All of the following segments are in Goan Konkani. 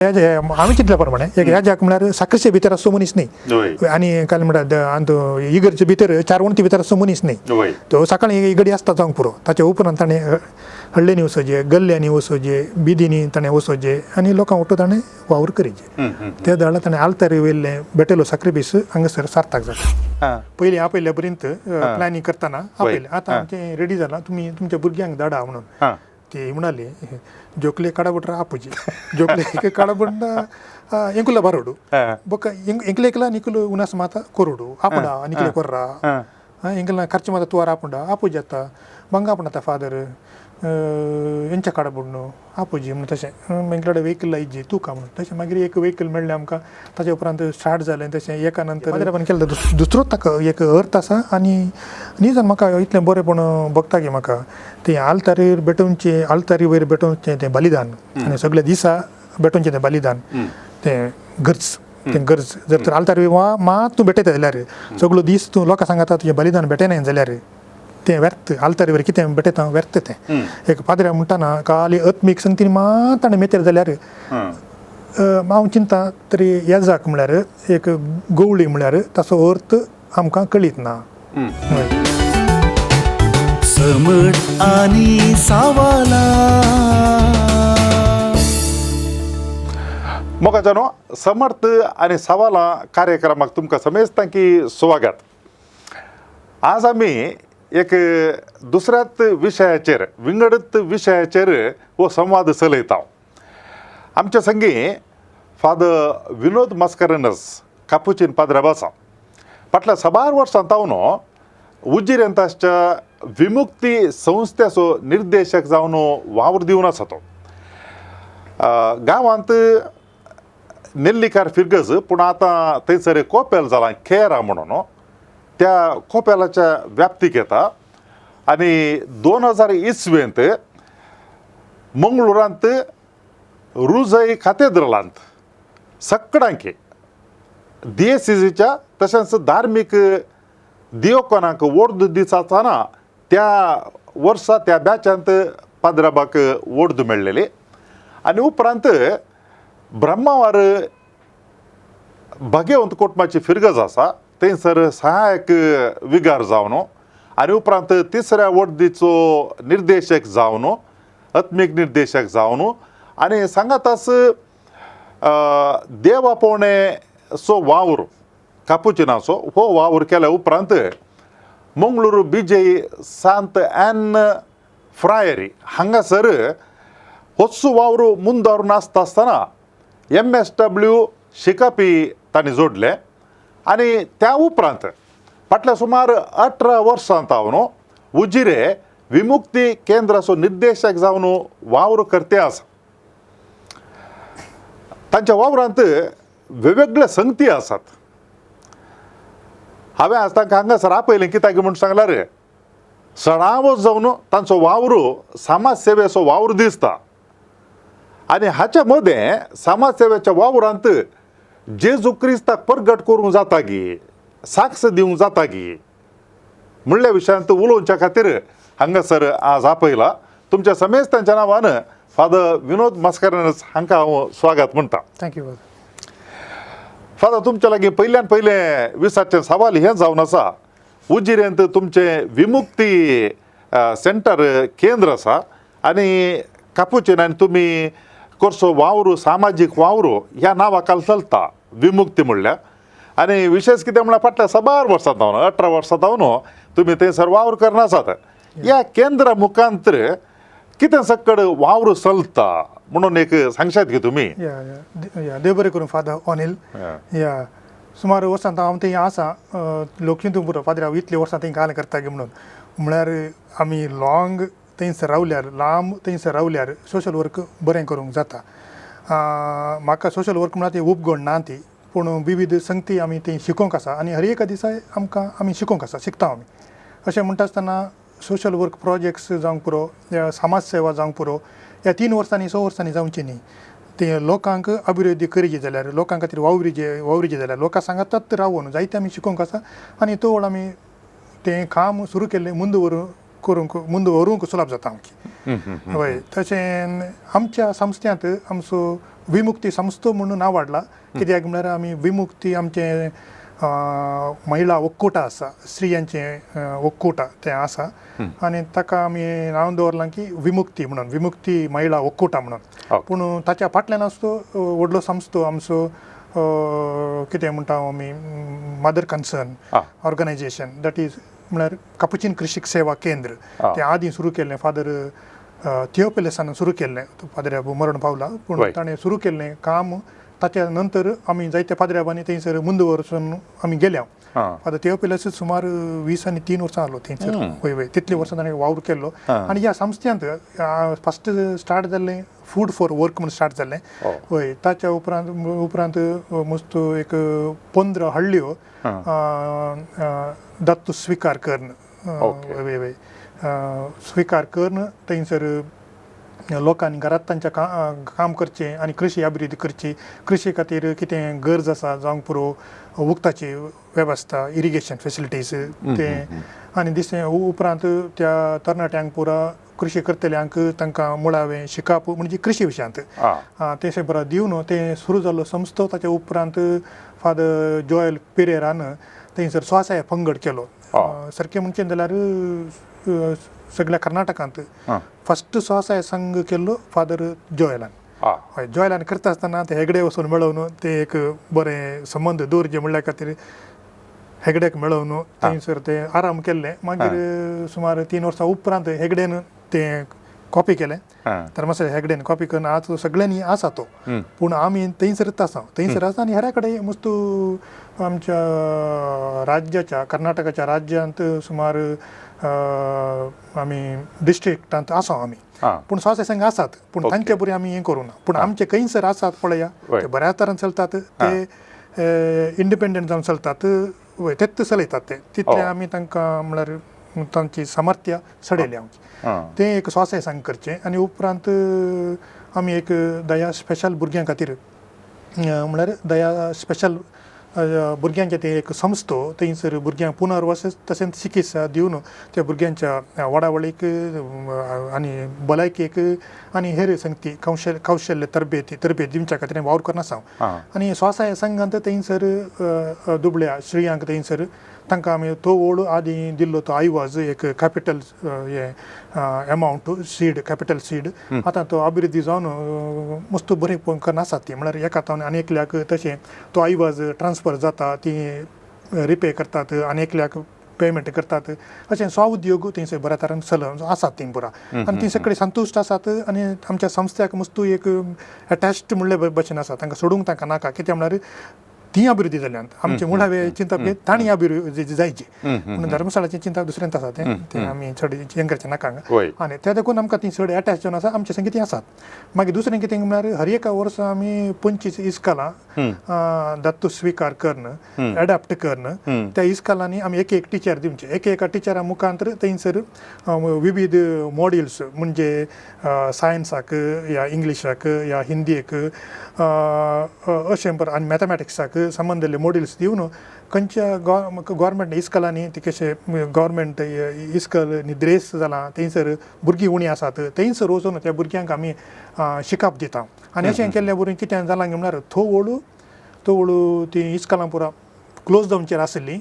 हांवें चिंतल्या प्रमाणे एक याजाक म्हळ्यार साकरचे भितर आसचो मनीस न्ही आनी काय म्हणटा अंतू इगर्जे भितर चार वण्टी भितर आसचो मनीस न्ही. तो सकाळीं इगडी आसता जावंक पुरो, ताच्या उपरांत ताणें हळ्ळेनी वचोचे, गल्ल्यांनी वचोचे, बिदींनी ताणें वचोचे आनी लोकांक वट्टू ताणें वावर करीचे. ते दाडा ताणें आल्तारी वयलें भेटेलो साक्रिफीस हांगासर सार्थक जाता. पयलीं आपयल्या पर्यंत प्लॅनिंग करतना आपयलें, आतां आमचें रेडी जालां, तुमी तुमच्या भुरग्यांक धाडा म्हणून. ती म्हणाली जोकले काडाबुट्र आपुजी जोकले काडाबुट्ट ಎಂಕುಲ ಬರೋಡು ಬೊಕ್ಕ ಎಂಕ್ಲೇಕ್ಲ ನಿಕುಲು ಉನಸ್ ಮಾತ ಕೊರೊಡು ಆಪುಂಡ ನಿಕಲೆ ಕೊರ್ರ ಎಂಕಲ್ನ ಖರ್ಚು ಮಾತ ತುವಾರ ಆಪುಂಡ ಆಪುಜಿ ಅತ್ತ ಬಂಗಾಪುಂಡತ್ತ ಫಾದರ್ ಎಂಚ काडबुडನು आपुजी म्हणून तशें ಎಂಕಲಡೆ ವೆಹಿಕಲ್ ಇಜ್ಜಿ तूं का म्हणून तशें. मागीर एक वेहिकल मेळ्ळें आमकां, ताच्या उपरांत स्टार्ट जालें तशें. एका नंतर पण केलें दुसरोच ताका एक अर्थ आसा आनी निजान म्हाका इतलें बरेंपण भोगता की म्हाका तें आल्तारीर भेटोवचें, आल्तारी वयर भेटोवचें तें बलिदान आनी सगल्या दिसा भेटोवचें तें बलिदान तें गरज, तें गरज जर तर आल्तारी वा मात तूं भेटयता जाल्यार सगळो दीस तूं लोकां सांगता तुजें बलिदान भेटयना जाल्यार तें व्यर्थ. आल्तारी वयर कितें भेटयता व्यर्थ तें. एक पाद्र्या म्हणटाना खाली आत्मीक संगतीन मात ताणें मेतेर जाल्यार हांव चिंता तरी येजाक म्हळ्यार एक गवळी म्हळ्यार ताचो अर्थ आमकां कळीत ना. समट आनी सावाला. मोगाच्यानो, समर्थ आनी सवालां कार्यक्रमाक तुमकां समेस्तांकी स्वागत. आज आमी एक दुसऱ्याच विशयाचेर, विंगडत विशयाचेर हो संवाद चलयता. आमच्या संगी फादर विनोद मास्करेनस कापुचीन पाद्राब आसा. फाटल्या साबार वर्सां तावन उजिरेंतासच्या विमुक्ती संस्थेचो निर्देशक जावन वावर दिवन आसा. तो गांवांत नेल्लीकार फिरगज, पूण आतां थंयसर एक कोपेल जालां केरा म्हणून, त्या कोपेलाच्या व्याप्तीक येता. आनी 2000 इसवेंत मंगळुरांत रुजय कातेद्रलांत सकडांकी दियेसिजीच्या तशेंच धार्मीक दियोकोनाक ओर्द दिता आसतना त्या वर्सा त्या बॅचांत पाद्राबाक ओर्द मेळ्ळेली. आनी उपरांत ब्रह्मावार भगेवंत कोटमाची फिरगज आसा, थंयसर सहायक विगार जावन आनी उपरांत तिसऱ्या वडदीचो निर्देशक जावन, आत्मीक निर्देशक जावन आनी सांगाताच देवा पोवणेचो वावर कापुचिनाचो हो वावर केल्या उपरांत मंगळूर बिजय सांत एन फ्रायरी हांगासर होच वावर मुंदारून आसता आसतना MSW शिकपी तांणी जोडलें. आनी त्या उपरांत फाटल्या सुमार 18 वर्सां तावन उजिरे विमुक्ती केंद्राचो निर्देशक जावन वावर करते आसा. तांच्या वावरांत वेगवेगळे संगती आसात. हांवें आज तांकां हांगासर आपयलें कित्याक म्हूण सांगल्यार सणावत जावन तांचो वावर समाज सेवेचो वावर दिसता आनी हाच्या मदें समाज सेवेच्या वावरांत जेजू क्रिस्ताक परगट करूंक जाता गी, साक्ष दिवंक जाता गी म्हणल्या विशयांत उलोवच्या खातीर हांगासर आज आपयला. तुमच्या समेस्तांच्या नांवान फादर विनोद मास्करेनस हांकां हांव स्वागत म्हणटा. Thank you. Father, तुमच्या लागीं पयल्यान पयलें विचारचें सवाल हें जावन आसा, उजिरेंत तुमचें विमुक्ती सेंटर केंद्र आसा आनी कापुचीन आनी तुमी करचो वावर सामाजीक वावर ह्या नांवा खाला चलता विमुक्ती म्हणल्यार. आनी विशेश कितें म्हणल्यार फाटल्या साबार वर्सां जावन 18 वर्सां जावन तुमी थंयसर वावर करना आसात. ह्या केंद्रा मुखांतर कितें सक्कड वावर चलता म्हणून एक सांगशात की तुमी? या या या, देव बरें करूं फादर अनिल. या, सुमार वर्सां हांव थंय आसा. लोक चिंतूंक पुरो फादर हांव इतलीं वर्सां थंय काल करता की म्हणून. म्हळ्यार आमी लॉंग थंयसर रावल्यार, लांब थंयसर रावल्यार सोशल वर्क बरें करूंक जाता. म्हाका सोशल वर्क म्हळ्यार ती उपगण ना ती, पूण विविध संगती आमी थंय शिकोवंक आसा आनी हर एका दिसा आमकां आमी शिकोवंक आसा, शिकता आमी. अशें म्हणटा आसतना सोशल वर्क प्रोजेक्ट्स जावंक पुरो या समाज सेवा जावंक पुरो, ह्या 3 वर्सांनी 6 वर्सांनी जावची न्ही. ते लोकांक अभिवृद्धी करची जाल्यार, लोकां खातीर वावरीचे जाल्यार लोकां सांगातात रावून जायते आमी शिकोवंक आसा आनी तवळ आमी तें काम सुरू केल्लें मुंद व्हरूंक करूंक मुंद व्हरूंक सुलभ जाता आमची. हय, तशें आमच्या संस्थ्यांत आमचो विमुक्ती संस्था म्हणून नांव वाडला. कित्याक म्हळ्यार आमी विमुक्ती आमचें महिला ಒಕ್ಕೂಟ आसा, स्त्रियांचें ಒಕ್ಕೂಟ तें आसा आनी ताका आमी नांव दवरलां की विमुक्ती म्हणून, विमुक्ती महिला ಒಕ್ಕೂಟ म्हणून. पूण ताच्या फाटल्यान आसतो व्हडलो संस्थो आमचो कितें म्हणटा आमी mother concern organisation, that is म्हळ्यार कापुचीन कृषीक सेवा केंद्र. तें आदीं सुरू केल्लें फादर थियोपेलेसान सुरू केल्लें. फादर मरण पावला पूण ताणें सुरू केल्लें काम. ताच्या नंतर आमी जायते पाद्र्याबांनी थंयसर मुंद वचून आमी गेल्या. फादर थियोपेलस सुमार 20 आनी 3 वर्सां आसलो थंयसर. वय वय, तितली वर्सां ताणें वावर केल्लो. आनी ह्या संस्थ्यांत फस्ट स्टार्ट जाल्लें फूड फॉर वर्क म्हूण स्टार्ट जाल्लें. वय, ताच्या उपरांत उपरांत मस्त एक 15 हळ्ळ्यो दत्तू स्विकार करून, वय वय, स्विकार करून थंयसर लोकांनी घरांत तांच्या काम करचें आनी कृशी अभिवृद्धी करची, कृशी खातीर कितें गरज आसा जावंक पुरो उदकाची वेवस्था, इरिगेशन फेसिलिटीज तें. आनी दिसलें उपरांत त्या तरणाट्यांक पुरा कृशी करतल्यांक तांकां मुळावें शिकप म्हणजे कृशी विशयांत तें बरें दिवन तें सुरू जाल्लो संस्थो. ताच्या उपरांत फादर जोएल पिरेरान थंयसर स्वासाय पंगड केलो. सारकें म्हणचें जाल्यार सगळ्या कर्नाटकांत फस्ट स्वासाय संघ केल्लो फादर जोएलान. हय, जोएलान करता आसतना ते हेगडे वचून मेळोवन ते एक बरें संबंद दवरचे म्हणल्या खातीर हेगड्याक मेळोवन थंयसर ते आराम केल्ले. मागीर सुमार 3 वर्सां उपरांत हेगडेन तें कॉपी केलें. तर मातशें हेगडेन कॉपी करून आज सगळ्यांनी आसा तो. पूण आमी थंयसरच आसा, थंयसर आसा आनी हेरा कडेन मस्त आमच्या राज्याच्या कर्नाटकाच्या राज्यांत सुमार आमी डिस्ट्रिक्टांत आसा आमी. पूण स्वास्थ्य संघ आसात पूण तांचे बरी आमी हें करूं ना. पूण आमचे खंयसर आसात पळया ते बऱ्या तरान चलतात, ते इंडिपेंडंट जावन चलतात. वय, तेच चलयतात ते तितले आमी तांकां म्हळ्यार तांची सामर्थ्य चडयल्या आमची. तें एक स्वास्थ्य संघ करचें. आनी उपरांत आमी एक दया स्पेशल भुरग्यां खातीर म्हळ्यार दया स्पेशल भुरग्यांचें तें एक संस्थो, थंयसर भुरग्यांक पुनर्वस तशेंच चिकित्सा दिवन त्या भुरग्यांच्या वाडावळीक आनी भलायकेक आनी हेर संगती कौशल्य तरबेती तरबेत दिवच्या खातीर वावर करून आसा. आनी स्वासाय संघांत थंयसर दुबळ्या स्त्रियांक थंयसर तांकां आमी तो ओड आदी दिल्लो तो आयवाज एक कॅपिटल हें एमावंट सीड कॅपिटल सीड आतां तो अभिवृद्धी जावन मस्त बरें करून आसात ती. म्हळ्यार एका तावन आनी एकल्याक तशें तो आयवाज ट्रान्सफर जाता, ती रिपे करतात आनी एकल्याक पेमेंट करतात. अशें स्वउद्योग थंयसर बऱ्या तरेन चल आसात ती पुरा आनी ती सगळीं संतुश्ट आसात. आनी आमच्या संस्थ्याक मस्तू एक एटॅच्ड म्हणले भशेन आसा, तांकां सोडूंक तांकां नाका. कित्याक म्हळ्यार ती अभिवृद्धी जाल्यान आमचे मुळावे चिंतप तांणी अभिवृद्धी जायची पूण धर्मशाळाचें चिंतप दुसऱ्यांत आसा तें तें आमी चड हें करचें नाका. आनी ते देखून आमकां ती चड एटॅच जावन आसा आमचे संगी ती आसात. मागीर दुसरें कितें म्हळ्यार हर एका वर्सा आमी 25 इस्कालां दत्तू स्विकार करून एडॉप्ट करून त्या इस्कालांनी आमी एक एक टिचर दिवचे. एक एका टिचरा मुखांतर थंयसर विविध मॉड्युल्स म्हणजे सायन्साक या इंग्लिशाक या हिंदीक अशें बरें आनी मॅथमॅटिक्साक संबंदिल्ले मॉड्युल्स दिवन खंयच्या गोवोरमेंट इस्कलांनी ती कशें गोवोरमेंट इस्कल निद्रेस जालां थंयसर भुरगीं उणीं आसात थंयसर वचून त्या भुरग्यांक आमी शिकप दिता. आनी अशें केल्ल्या बरोबर कितें जालां म्हणल्यार थोडू थोडू ती इस्कलां पुरा क्लोज जावचेर आशिल्लीं.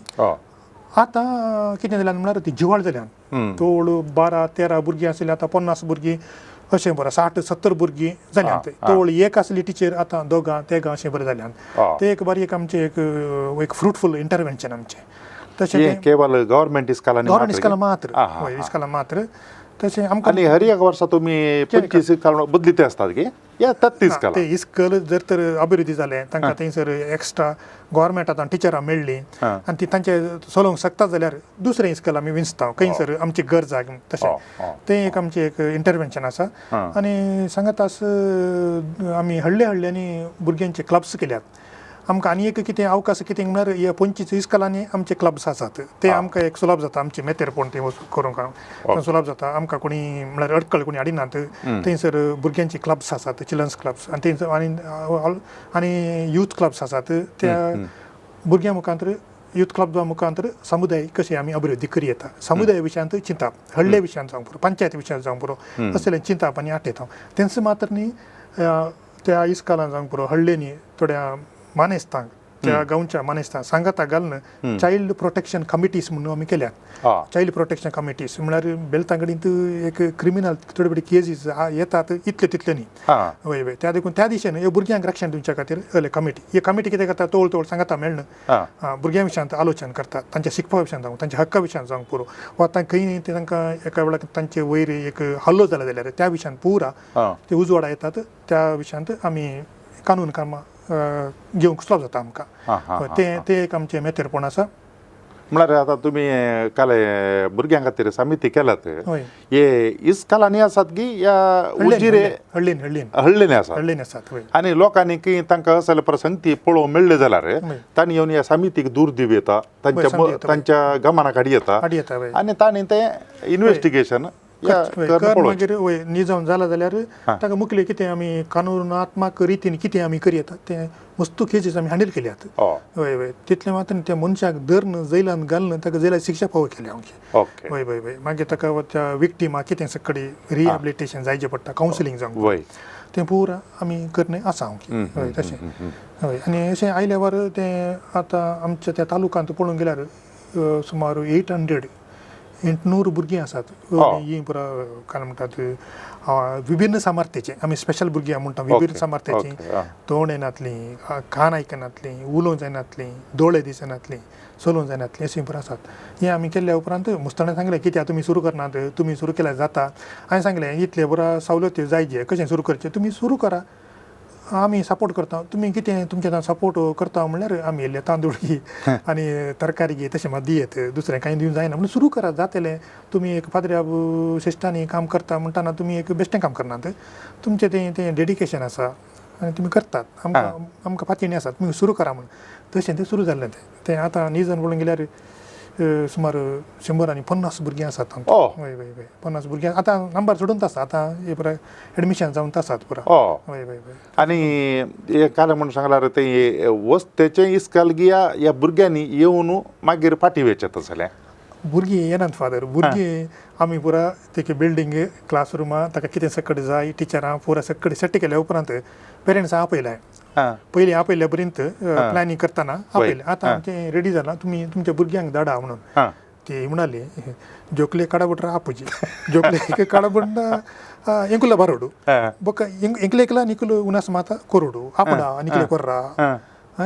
आतां कितें जाल्यान म्हणल्यार ती जिवाळ जाल्यान थोडू 12-13 भुरगीं आशिल्लीं आतां 50 भुरगीं अशें बरें 60-70 भुरगीं जाल्यात. तोवळ एक आसली टिचर आतां 2-3 अशें बरें जाल्यान. तें एक बारीक आमचें एक एक फ्रुटफूल इंटरवेन्शन आमचें. तशें केवल गव्हर्मेंट इस्कलांनी गव्हर्मेंट इस्कलां मात्र, हय इस्कलां मात्र. तशें आमकां आनी हर एक वर्सा तुमी 25 इस्कलां बदलीत आसतात की या त्याच इस्कलां ते इस्कल जर तर अभिवृद्धी जालें तांकां थंयसर एक्स्ट्रा गोवोरमेंट आतां टिचरां मेळ्ळीं आनी ती तांचे चलोवंक शकता जाल्यार दुसरें इस्कल आमी विंचता खंयसर आमची गरज आहा तशें. तें एक आमचें एक इंटरवेन्शन आसा. आनी सांगत आस आमी हडले हडल्यांनी भुरग्यांचे क्लब्स केल्यात. आमकां आनी एक कितें अवकाश कितें म्हळ्यार ह्या 25 इस्कलांनी आमचे क्लब्स आसात ते आमकां एक सुलभ जाता. आमचें मेतेरपण तें करूंक सुलभ जाता. आमकां कोणी म्हळ्यार अडकळ कोणी हाडिनात. थंयसर भुरग्यांचे क्लब्स आसात, चिल्ड्रन्स क्लब्स आनी थंयसर आनी यूथ क्लब्स आसात. त्या भुरग्यां मुखांतर यूथ क्लबा मुखांतर समुदाय कशें आमी अभिवृद्धी करी येता. समुदाय विशयांत चिंताप हडले विशयांत जावंक पुरो, पंचायत विशयांत जावंक पुरो, असलें चिंताप आनी आठयता. तेंच मात्र न्ही त्या इस्कालान जावंक पुरो हळ्ळेनी थोड्या मानेस्तांक, त्या गांवच्या मानेस्तांक सांगाता घालून चायल्ड प्रोटेक्शन कमिटीज म्हणून आमी केल्यात. चायल्ड प्रोटेक्शन कमिटीज म्हळ्यार बेलतांगडींत एक क्रिमिनल थोडे थोडे केसीस येतात, इतले तितले न्ही. वय वय, त्या देखून त्या दिशेन ह्यो भुरग्यांक रक्षण दिवच्या खातीर हले कमिटी. ही कमिटी कितें करता, तोळ तोळ सांगाता मेळ्ळें भुरग्यां विशयांत आलोचन करतात, तांच्या शिकपा विशयांत जावं, तांच्या हक्का विशयांत जावंक पुरो, वा तांकां खंय ते तांकां एका वेळार तांचे वयर एक हल्लो जाला जाल्यार त्या विशयांत पुरा ते उजवाडा येतात. त्या विशयांत आमी कानून कामां घेवंक सुलभ जाता आमकां. हा, हा, हय, ते ते एक आमचें मेतेरपण आसा. म्हळ्यार आतां तुमी काल भुरग्यां खातीर समिती केल्यात, हय. हे इस्कालांनी आसात की या उजिरे? हळ्ळीन, हळ्ळीन. हळ्ळीनी आसात. हळ्ळीन आसात, हय. आनी लोकांनी की तांकां असले प्रसंग ती पळोवंक मेळ्ळे जाल्यार तांणी येवन ह्या समितीक दूर दिवं येता, तांच्या समजू येता, तांच्या गमनाक हाडी येता. हाडी येता, हय. आनी तांणी तें इन्वेस्टिगेशन कर मागीर वय निजाम जाला जाल्यार ताका मुखले कितें आमी कानुनात्मक रितीन कितें आमी करयता, तें वस्तू केसीस आमी हँडल केल्यात. वय वय, तितलें मात्र न्ही, त्या मनशाक धरून जैलान घालून ताका जेलाची शिक्षा फावो केल्या आमची. वय वय वय, मागीर ताका त्या विक्टिमा कितें सगळी रिहेबिलिटेशन जायचें पडटा, कावन्सिलींग जावंक, तें पुरा आमी करणे आसा आमची. हय, तशें. हय, आनी अशें आयल्यावर तें आतां आमच्या त्या तालुकांत पळोवंक गेल्यार सुमार 800, 800 भुरगीं आसात. ही पुरा काय म्हणटात, विभिन्न सामर्थ्याचे, आमी स्पेशल भुरगीं म्हणटा, विभिन्न सामर्थ्याची, तोंड येनातलीं, कान आयकनातलीं, उलोवंक जायनातलीं, दोळे दिसनातलीं, चलोवंक जायनातलीं, अशीं पुरा आसात. हें आमी केल्ल्या उपरांत मुस्ताणे सांगलें, कित्याक तुमी सुरू करनात, तुमी सुरू केल्यार जाता. हांवें सांगलें, इतले पुरा सवलती जायचे, कशें सुरू करचें, तुमी सुरू करा, आमी सपोर्ट करता. तुमी कितें तुमच्या सपोर्ट करता म्हणल्यार आमी इल्ले तांदूळ घे आनी तरकारी घे, तशें मात दियेत, दुसरें कांय दिवंक जायना. म्हणून सुरू करा, जातलें. तुमी एक पाद्र्या शिश्टांनी काम करता म्हणटाना तुमी एक बेश्टें काम करनात, तुमचें तें तें डेडिकेशन आसा आनी तुमी करतात. आमकां आमकां पातयेणी आसा, तुमी सुरू करा म्हणून. तशें तें सुरू जाल्लें. तें तें आतां निजन पळोवंक गेल्यार सुमार 150 भुरगीं आसात. हय हय हय, 50 भुरगीं आतां नंबर सोडून आसा, आतां हे पुराय एडमिशन जावन आसात पुरा. हय हय हय. आनी हे काल म्हणून सांगल्यार ते वस्तेचें इस्काल गिया ह्या भुरग्यांनी येवन मागीर फाटीं वयचें तसलें? भुरगीं येनात फादर. भुरगीं आमी पुरा तेके बिल्डींग क्लासरुमां ताका कितें सकट जाय, टिचरां पुरा सकट सेट केल्या उपरांत पेरंट्सां आपयलाय. पयलीं आपयल्या पर्यंत प्लॅनिंग करतना आपयलें, आतां आमचें रेडी जालां, तुमी तुमच्या भुरग्यांक धाडा म्हणून. ती म्हणाली, ಜೋಕ್ಲೆ ಕಡಬಿಟ್ರೆ ಆಪುಜಿ, ಜೋಕ್ಲೆ ಕಡಬಂಡ ಎಂಕುಲ ಬರೋಡು ಬೊಕ್ಕ ಎಂಕ್ಲೇಕ್ಲ ನಿಕುಲು ಉನಸ್ ಮಾತ ಕೊರೊಡು, ಆಪುಂಡ ನಿಕುಲೆ ಕೊರ್ರ,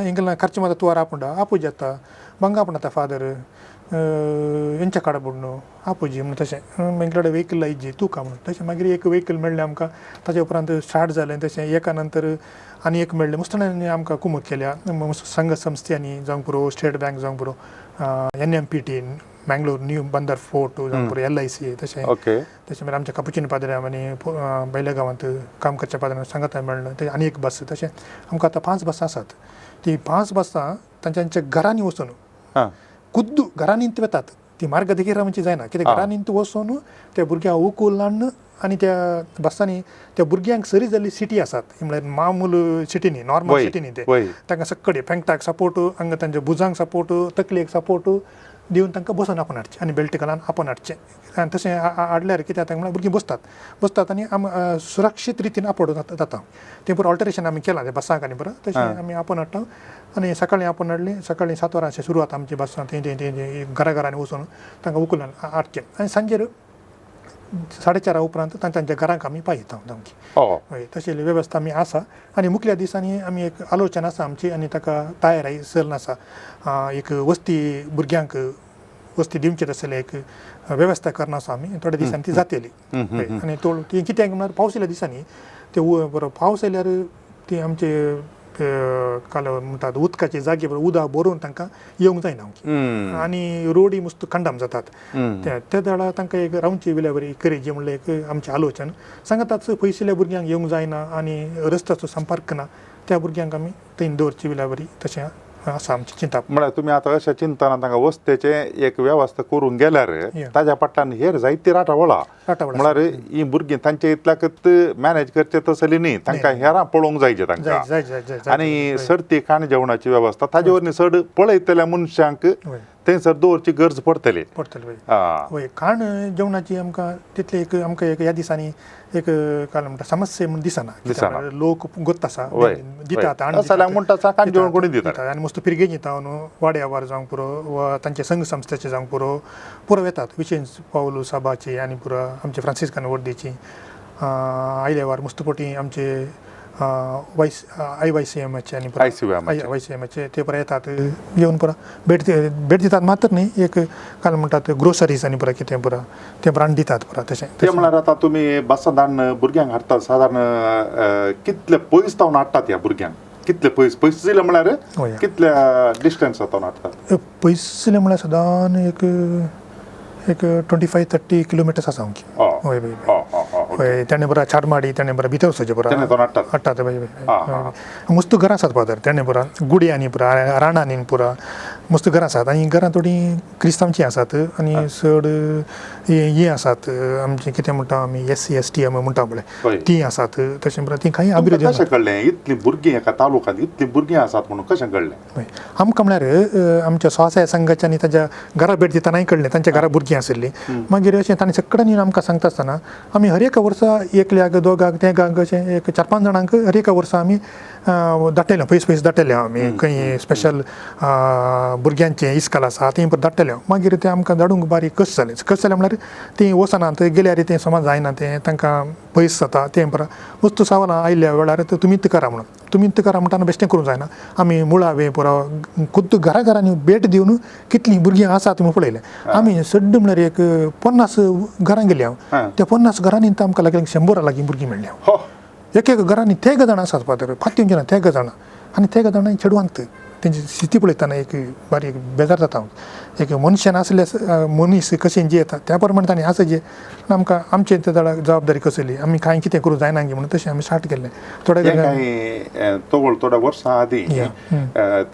ಎಂಕಲ್ನ ಖರ್ಚು ಮಾತ ತುವಾರ ಆಪುಂಡ, ಆಪುಜಿ ಅತ್ತ, ಬಂಗ ಆಪುಂಡತ್ತ ಫಾದರ್, ಎಂಚ ಕಡಬುಡ್ನು, ಆಪುಜಿ म्हणून. तशें ಎಂकलेडे वेहिकल इज्जी तूं म्हणून. तशें मागीर एक वेहिकल मेळ्ळें आमकां. ताचे उपरांत स्टार्ट जालें तशें, एका नंतर आनी एक मेळ्ळें. मुस्तणांनी आमकां कुमक केल्या, संघ संस्थांनी जावंक पुरो, स्टेट बँक जावंक पुरो, NMPT Mangalore new Bandar fort जावंक पुरो, LIC तशें. तशें मागीर आमच्या कपुचीन पाद्र्यां आनी बैल्या गांवांत काम करच्या पाद्र्यांक सांगाता मेळ्ळें तें आनी एक बस. तशें आमकां आतां 5 बसां आसात. ती 5 बसां तांच्या घरांनी वचून, खुद्द घरांनी वतात ती, मार्ग देखीर म्हणजे जायना कित्याक, घरांनी वचून त्या भुरग्यांक उखूल हाडून आनी त्या बसांनी त्या भुरग्यांक सरी जाल्ली सिटी आसात, म्हळ्यार मामूल सिटी न्ही, नॉर्मल सिटी न्ही ते, तांकां सक्कडी पेंकटाक सपोर्ट, हांगा तांच्या भुजांक सपोर्ट, तकलेक सपोर्ट दिवन तांकां बसून आपोवन हाडचें आनी बेल्ट घालून आपोवन हाडचें. आनी तशें हाडल्यार कितें जाता म्हळ्यार भुरगीं बसतात बसतात आनी आम सुरक्षीत रितीन आपोवड जाता. तें पुरो ऑल्टरेशन आमी केलां तें बसांक आनी बरें तशें आमी आपोवन हाडटा आनी सकाळीं आपोवन हाडलीं, सकाळीं 7 वरां अशें सुरवात आमची बसां, थंय थंय थंय घरा घरांनी वचून तांकां उखलून हाडचें आनी सांजेर 4:30 उपरांत तांच्या घरांक आमी पायता सामकी. हय, तशी वेवस्था आमी आसा. आनी मुखल्या दिसांनी आमी एक आलोचन आसा आमची आनी ताका तयार चलन आसा, एक वस्ती भुरग्यांक वस्ती दिवची तसले एक वेवस्था करना आसा आमी, थोड्या दिसांनी ती जातली. आनी तो ती कित्याक म्हळ्यार पावस येयल्या दिसांनी ते बरो पावस येयल्यार ती आमचे काल म्हणटात उदकाचे जागे उदक भरून तांकां येवंक जायना आनी रोडी मस्त खंडाम जातात. त्या वेळार तांकां एक रावची विल्या बरी करेजी म्हणल्यार एक आमचें आलोचन सांगताच, पयसुल्ल्या भुरग्यांक येवंक जायना आनी रस्त्याचो संपर्क ना, त्या भुरग्यांक आमी थंय दवरची विल्या बरी, तशें आसा आमचें चिंतप. म्हळ्यार तुमी आतां अशें चिंतना तांकां वस्तेचें एक वेवस्था करूंक गेल्यार ताज्या फाटल्यान हेर जायती राटावळा, म्हळ्यार ही भुरगीं तांचे इतल्याकच मॅनेज करचें तसली न्ही, तांकां हेरां पळोवंक जायचे तांकां, आनी सर्ती खाण जेवणाची वेवस्था ताजे वरवीं चड पळयतल्या मनशांक थंयसर दवरची गरज पडटली. पडटलें वय. आं. वय, खाण जेवणाची आमकां तितली एक आमकां एक ह्या दिसांनी एक काय म्हणटा समस्या म्हूण दिसना. दिसना. कित्याक लोक गोत्त आसा, दितात हाडून जाल्यार म्हणटा आसा, खाण जेवण कोणी दितात. आनी मस्त फिरगेजी येता न्हू, वाड्यावार जावंक पुरो वा तांचे संघ संस्थेचे जावंक पुरो, पुरो येतात. विशेश पावलू साबाची आनी पुरो आमचे फ्रांसिस्कान वर्दीची आयल्यावार मस्त पटी आमचे वायस आयवायसीएमाचे आनी ICYM चे. आयवायसीएमाचे ते पुरो येतात, येवन पुरो भेट भेट दितात मात्र न्ही, एक काल म्हणटात ग्रोसरीज आनी पुरो कितें पुरो तें ब्रांड दितात पुरो तशें. ते म्हळ्यार आतां तुमी बसां धाडून भुरग्यांक हाडटात, सादारण कितले पयस तावन हाडटात ह्या भुरग्यांक? कितले पयस पयस दिले म्हळ्यार हय. कितल्या डिस्टन्सा तावन हाडटात? पयसुल्लें म्हळ्यार सदान एक एक 25-30 किलोमिटर्स आसा आमची. हय हय हय, तेणें बरो चारमाडी, तेणें बरो भितर वचचें बरो तेणें तो हाडटात. हाडटात. हय हय, मस्त घरां आसात फादर, तेणें बरो गुड्यांनी पुरा, रानांनी पुरा मस्त घरां आसात. आनी घरां थोडीं क्रिस्तांवचीं आसात आनी चड हें आसात आमचें कितें म्हणटा आमी SC ST आमी म्हणटा पळय तीं आसात. तशें बरें तीं कांय अभिवृद्धी. कशें कळ्ळें इतलीं भुरगीं एका तालुक्यांत इतलीं भुरगीं आसात म्हणून कशें कळ्ळें? हय, आमकां म्हळ्यार आमच्या स्वसहाय संघाच्या आनी ताच्या घरा भेट दितनाय कळ्ळें, तांच्या घरा भुरगीं आशिल्लीं. मागीर अशें तांणी सगळ्यांनी आमकां सांगता आसतना आमी हर एका वर्सा एकल्याक दोगांक तेगांक अशें एक 4-5 जाणांक हर एका वर्सा आमी धाडटले, पयस पयस धाडटले आमी खंय स्पेशल भुरग्यांचें इस्काल आसा थंय धाडटले. मागीर तें आमकां धाडूंक बारीक कश्ट जालें. कश्ट जालें म्हळ्यार तीं वचनात, गेल्यार तें समज जायना, तें तांकां पयस जाता. तें बरें वस्तू सवालां आयिल्ल्या वेळार तुमीच करा म्हणून, तुमीच करा म्हणटा बेश्टें करूंक जायना. आमी मुळावे पुरो खुद्द घरा घरांनी भेट दिवन कितलीं भुरगीं आसात म्हूण पळयलें. आमी सड्ड म्हळ्यार एक 50 घरां गेली हांव, त्या 50 घरांनी आमकां लागीं 100 लागीं भुरगीं मेळ्ळी. एक एक घरांनी तेग जाणां आसात फादर, फांती जाणां तेग जाणां, आनी तेग जाणां चेडवांत तेंची स्थिती पळयतना एक बारीक बेजार जाता हांव. एक मनशान आसले मनीस कशें जियेता त्या प्रमाणे तांणी आसा जे आमकां आमचे ते जबाबदारी कसली, आमी कांय कितें करूं जायना म्हणून तशें आमी स्टार्ट केल्लें. थोडे कांय तवळ थोड्या वर्सां आदीं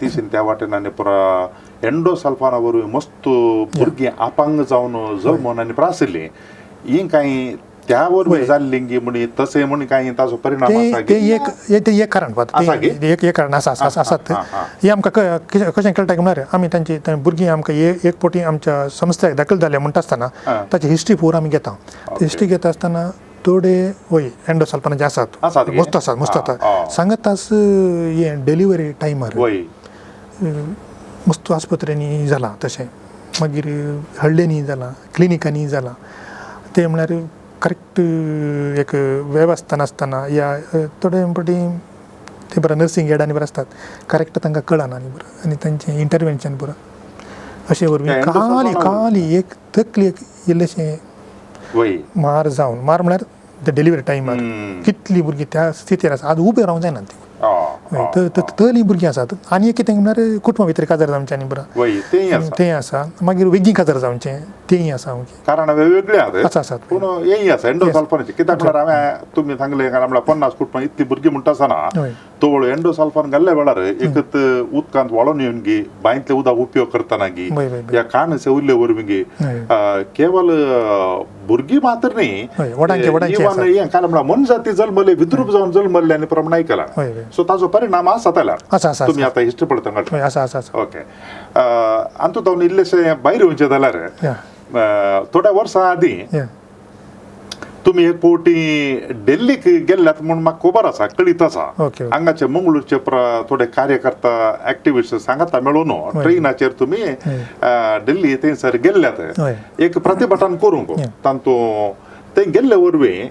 तिशीन त्या वाटेन आनी पुरा एंडोसल्फाना वरवीं मस्त भुरगीं अपंग जावन जल्मून आनी प्रासिल्लीं ही कांय त्या वरवीं जाल्ली म्हण तशें म्हण कांय ताचो परिणाम आसा? ते एक ते एक कारण एक एक कारण आसा आसात. हें आमकां कशें कळटा म्हळ्यार आमी तांची भुरगीं आमकां एक फावटी आमच्या संस्थेक दाखल जाले म्हणटा आसतना ताची हिस्ट्री पूरा आमी घेता. हिस्ट्री घेता आसतना थोडे वय एंडोसल्फानाचे आसात, मस्त आसात, मस्त आसात सांगत आस. हें डिलिव्हरी टायमार मस्त आस्पत्र्यांनी जालां तशें, मागीर हळ्ळेंनी जालां, क्लिनिकांनी जालां. तें म्हळ्यार करेक्ट एक वेवस्था नासतना या थोडे फावटी ते बरें नर्सींग हेड आनी बरें आसतात, करेक्ट तांकां कळना आनी बरें आनी तांचें इंटरवेन्शन बरें अशें वरवीं खाली खाली एक तकली एक इल्लेशें मार जावन, मार म्हळ्यार ते डिलिव्हरी टायमार कितलीं भुरगीं त्या स्थितीर आसा आज उबें रावंक जायना तीं. तली भुरगीं आसात. आनी एक कितें म्हळ्यार कुटुंबा भितर काजार जावचें आनी बरें तें आसा, मागीर वेगीं काजार जावचें तेंय आसा. कारणां वेगवेगळीं आसा आसात, पूण हेंय आसा एंडोसल्फानाचें. कित्याक म्हळ्यार हांवें तुमी सांगलें म्हळ्यार 50 कुटुंबां इतलीं भुरगीं म्हणटा आसतना तवळ एंडोसल्फान घाल्ल्या वेळार एकच उदकांत व्हाळोन येवन गी बांयतलें उदक उपयोग करतना गी ह्या कान सेविल्ले वरवीं गी केवल भुरगीं मात्र न्ही, हें काल म्हळ्यार मनजाती जल्मले विद्रूप जावन जल्मल्ले आनी प्रमाण आयकलां. सो ताचो परिणाम आसा त्याला तुमी आतां हिस्ट्री पळयता. आसा ओके, आनी तूं इल्लेशें भायर येवचें जाल्यार थोड्या वर्सां आदीं तुमी एक फावटी दिल्लीक गेल्ल्यात म्हूण म्हाका खबर आसा, कळीत आसा. हांगाचे मंगळूरचे थोडे कार्यकर्ता एक्टिविस्ट सांगाता मेळून ट्रेनाचेर तुमी दिल्ली थंयसर गेल्ल्यात एक प्रतिभटन करूंक. तातूंत ते गेल्ले वरवीं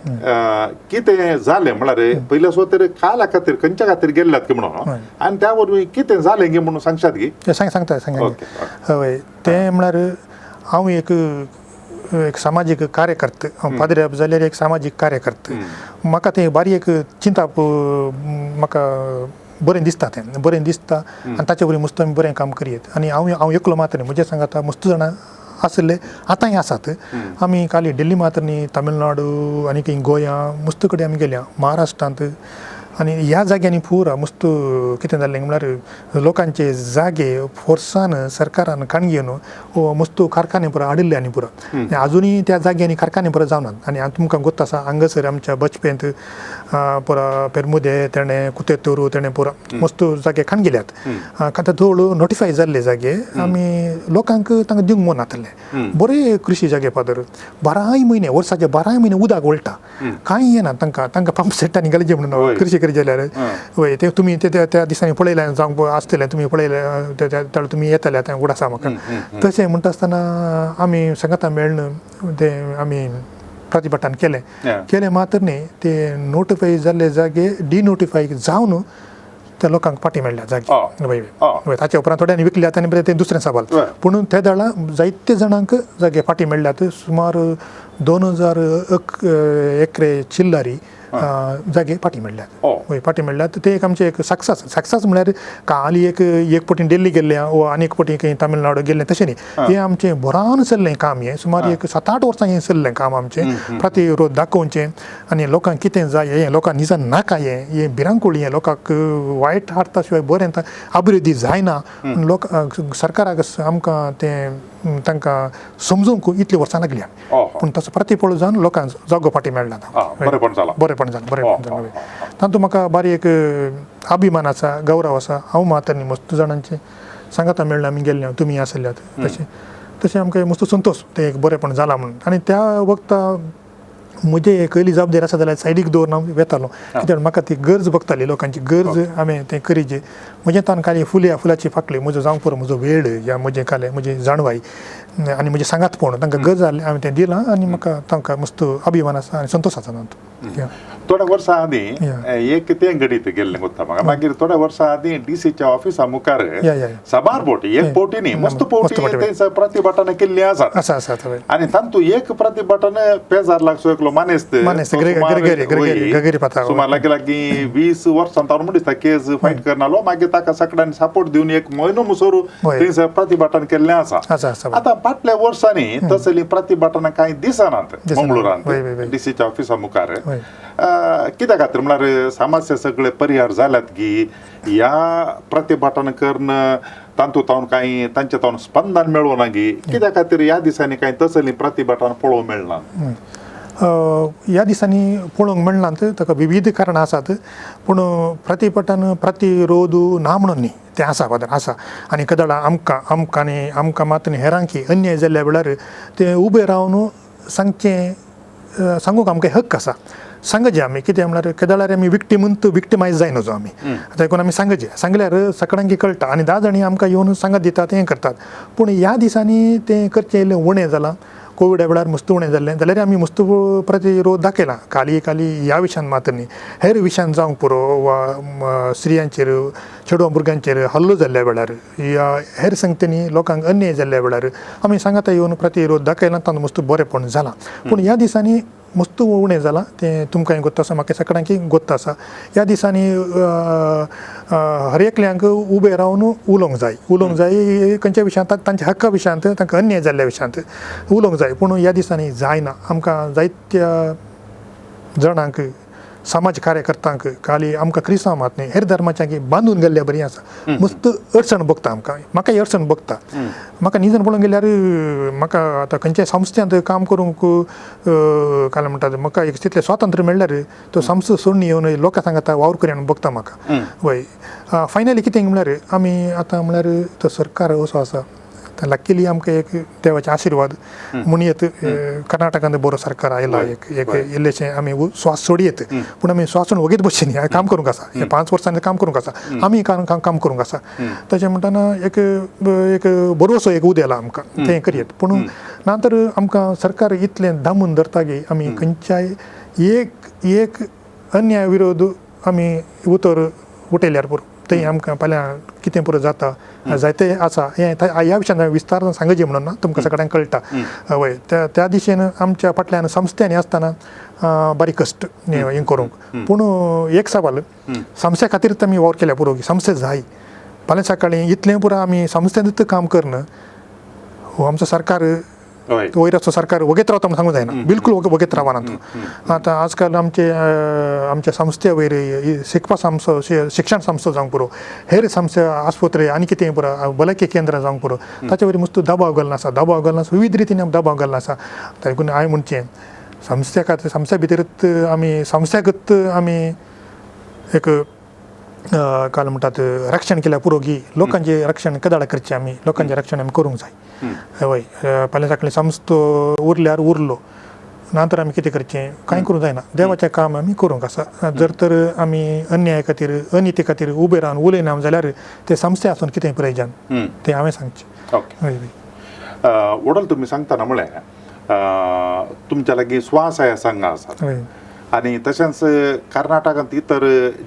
कितें जालें म्हळ्यार पयल्या सुवातेर काला खातीर खंयच्या खातीर गेल्ल्यात की म्हणून आनी त्या वरवीं कितें जालें गी म्हणून सांगशात गी? सांगता सांग. हय, तें म्हळ्यार हांव एक एक सामाजीक कार्यकर्ते, हांव पाद्री जाल्यार एक सामाजीक कार्यकर्ते. म्हाका तें बारीक एक चिंताप म्हाका बरें दिसता, तें बरें दिसता आनी ताचे वरवीं मस्त आमी बरें काम करयत. आनी हांव हांव एकलो मात्र न्ही, म्हज्या सांगाता मस्त जाणां आशिल्ले, आतांय आसात. आमी खाली दिल्ली मात्र न्ही, तामिळनाडू आनी खंय गोंया मस्त कडेन आमी गेल्या, महाराष्ट्रांत आनी ह्या जाग्यांनी पुरा मस्त कितें जाल्लें म्हळ्यार लोकांचे जागे फोर्सान सरकारान काण घेवन मस्त कारखाने पुरा हाडिल्ले आनी पुरा आनी आजुनूय त्या जाग्यांनी कारखाने पुरा जावनात. आनी तुमकां गोत्त आसा हांगासर आमच्या बचपेंत पुरा पेरमुदे तेणें कुतेतूर तेणें पुरा मस्त जागे खाण गेल्यात. आतां थोड नोटिफाय जाल्ले जागे आमी लोकांक तांकां दिवंक मन नातलें. बरे कृशी जागे फादर 12 म्हयने वर्साचे 12 म्हयने उदक वळटा, कांय येना तांकां, तांकां पंप सेट आनी घालचे म्हणून कृशी करी जाल्यार. वय ते तुमी ते त्या दिसांनी पळयलें जावंक आसतलें, तुमी पळयलें त्या तुमी येतले आतां उगडास आसा म्हाका. तशें म्हणटा आसतना आमी सांगाता मेळ्ळें तें आमी प्रतिभटान केलें. केलें मात्र न्ही ते नोटिफाय जाल्ले जागे डिनोटिफाय जावन त्या लोकांक फाटी मेळ्ळ्या जागे. वय वय ताचे उपरांत थोड्यांनी विकल्यात आनी तें दुसरें सवाल. पूण ते दळा जायते जाणांक जागे फाटी मेळ्ळ्यात. सुमार 2000 एकरे चिल्लारी जागे फाटी मेळ्ळ्यात. वय फाटी मेळ्ळ्यात. ते एक आमचें एक सक्सेस. सक्सेस म्हळ्यार काली एक एक पटी दिल्ली गेल्ले वा आनी एक पटी खंय तामिळनाडू गेल्लें तशें न्ही. हें आमचें बरान चल्लें काम. हें सुमार एक 7-8 वर्सां हें चल्लें काम आमचें. प्रतिरोध दाखोवचें आनी लोकांक कितें जाय हें लोकांक निजान नाका हें हें भिरांकूळ हें लोकांक वायट हाडटा शिवाय बरें अभिवृद्धी जायना. लोक सरकाराक आमकां तें तांकां समजूंक इतलीं वर्सां लागल्या. पूण तसो प्रतिफळ जावन लोकांक जागो फाटी मेळ्ळा. बरेंपण जालां, बरेंपण जालें, बरेंपण जालें. तातूंत म्हाका बारी एक अभिमान आसा, गौरव आसा. हांव मात आनी मस्त जाणांचे सांगाता मेळ्ळें आमी गेल्ले, तुमी आसल्यात तशें तशें आमकां मस्त संतोश तें एक बरेंपण जालां म्हणून. आनी त्या वखता म्हजे एक पयली जबाबदारी आसा जाल्यार सायडीक दवरून हांव वेतालो, कित्याक म्हाका ती गरज बगताली, लोकांची गरज हांवें तें करीजे. म्हजें तान काली फुलया फुलाची फाकली म्हजो जावंक पुरो म्हजो वेळ या म्हजें कालें म्हजी जाणवाय आनी म्हजें सांगातपण तांकां गरज जाली हांवें तें दिलां आनी म्हाका तांकां मस्त अभिमान आसा आनी संतोश आसा तातूंत. थोड्या वर्सां आदीं एक तें घडीत गेल्लें कोत्ता म्हाका. मागीर थोड्या वर्सां आदीं डीसीच्या ऑफिसा मुखार साबार बोटी, एक बोटी न्ही मस्त बोटी थंयसर प्रतिभटान केल्ली आसात. आसा आसा. आनी तातूंत एक प्रतिभटान पेजार लागचो एकलो मानेस्त, सुमार लागीं लागीं 20 वर्सां ताणें म्हणटा दिसता केस फायट करनालो. मागीर ताका सगळ्यांनी सपोर्ट दिवन एक म्हयनो मुसोर थंयसर प्रतिभटान केल्लें आसा. आतां फाटल्या वर्सांनी तसलीं प्रतिभटनां कांय दिसनात मंगळुरांत डीसीच्या ऑफिसा मुखार. कित्या खातीर म्हळ्यार समस्या सगळे परिहार जाल्यात की ह्या प्रतिभटन करून तातूंत तावन कांय तांचे तावन स्पंदन मेळना गी, कित्या खातीर ह्या दिसांनी कांय तसलीं प्रतिभटन पळोवंक मेळना? ह्या दिसांनी पळोवंक मेळनात ताका विविध कारणां आसात. पूण प्रतिभटन प्रतिरोध ना म्हणून न्ही, तें आसा फादर आसा. आनी कदळा आमकां आमकां आनी आमकां मात हेरांकी अन्याय जाल्ल्या वेळार तें उबें रावन सांगचें सांगूंक आमकां हक्क आसा. सांगचे आमी कितें म्हळ्यार केदळार आमी विक्टीम विक्टिमायज जायना जो आमी देखून आमी सांगचे, सांगल्यार सगळ्यांक कळटा आनी 10 जाणी आमकां येवन सांगत दितात हें करतात. पूण ह्या दिसांनी तें करचें इल्लें उणें जालां. कोविडा वेळार मस्त उणें जाल्लें जाल्यार आमी मस्त प्रतिरोध दाखयला. खाली खाली ह्या विशयान मात न्ही, हेर विशयान जावंक पुरो वा स्त्रियांचेर चेडवां भुरग्यांचेर हल्लो जाल्ल्या वेळार या हेर संगतेनी लोकांक अन्याय जाल्ल्या वेळार आमी सांगाता येवन प्रतिरोध दाखयला, तातूंत मस्त बरेंपण जालां. पूण ह्या दिसांनी मस्त उणें जालां तें तुमकांय गोत्त आसा, म्हाका सगळ्यांकय गोत्त आसा. ह्या दिसांनी हर एकल्यांक उबें रावन उलोवंक जाय, उलोवंक जाय खंयच्या विशयांत तांच्या हक्का विशयांत, तांकां अन्याय जाल्ल्या विशयांत उलोवंक जाय. पूण ह्या दिसांनी जायना. आमकां जायत्या जाणांक समाज कार्यकर्त्यांक खाली आमकां क्रिस्तांव मात न्ही हेर धर्माच्यांक बांदून गेल्ल्या बरी आसा. मस्त अडचण भोगता आमकां, म्हाकाय अडचण भोगता. म्हाका निजन पळोवंक गेल्यार म्हाका आतां खंयच्याय संस्थ्यांत काम करूंक काय म्हणटात म्हाका एक तितलें स्वातंत्र्य मेळ्ळ्यार तो संस्था सोडून येवन लोकां सांगाता वावर करूया म्हणून भोगता म्हाका. वय फायनली कितें म्हळ्यार आमी आतां म्हळ्यार तो सरकार असो आसा, लक्कीली आमकां एक देवाचे आशिर्वाद म्हणयेत कर्नाटकांत बरो सरकार आयला. एक एक इल्लेशें आमी स्वास सोडयेत, पूण आमी स्वास सोडून वगीत बसचे न्ही, काम करूंक आसा. हे 5 वर्सांनी काम करूंक आसा, आमी काम करूंक आसा. तशें म्हणटना एक एक बरोसो एक उदेला आमकां तें करयेत. पूण ना तर आमकां सरकार इतलें दामून धरता की आमी खंयच्याय एक एक अन्याय विरोध आमी उतर उठयल्यार पुरो थंय आमकां फाल्यां कितें पुरो जाता जायते आसा. हें ह्या विशयान विस्तार सांगचे म्हणून ना, तुमकां सगळ्यांक कळटा. वय त्या त्या दिशेन आमच्या फाटल्यान संस्थ्यांनी आसतना बारीक कश्ट हें करूंक. पूण एक सवाल संस्थे खातीर आमी वावर केल्या पुरो की संस्थे जाय. फाल्यां सकाळीं इतलें पुरो आमी संस्थेंत काम करना, हो आमचो सरकार वयर असो सरकार वगेत रावता म्हूण सांगूंक जायना, बिलकुल वगेत रावना तो. आतां आजकाल आमचे आमच्या संस्थे वयर शिकपा संस्थो, शिक्षण संस्थो जावंक पुरो, हेर संस्थे, आस्पत्रे आनी कितें पुरो, भलायकी केंद्रां जावंक पुरो, ताचे वयर मस्त दबाव घालना आसा, दबाव घालना आसा, विविध रितीन दबाव घालना आसा. देखून हांवें म्हणचें संस्थे खातीर संस्थे भितरच आमी संस्थ्याकच आमी एक काल म्हणटात रक्षण केल्यार पुरो की लोकांचें रक्षण केदाळा करचें, आमी लोकांचें रक्षण आमी करूंक जाय. हय, फाल्यां सकाळीं संस्थो उरल्यार उरलो, ना तर आमी कितें करचें, कांय करूंक जायना. देवाचें काम आमी करूंक आसा. जर तर आमी अन्याय खातीर अनिती खातीर उबे रावन उलयना जाल्यार ते संस्थे आसून कितें प्रयोजन, तें हांवें सांगचें. हय. वडल तुमी सांगतना म्हळें तुमच्या लागीं स्वासहाय संघ आसात आनी तशेंच कर्नाटकांत इतर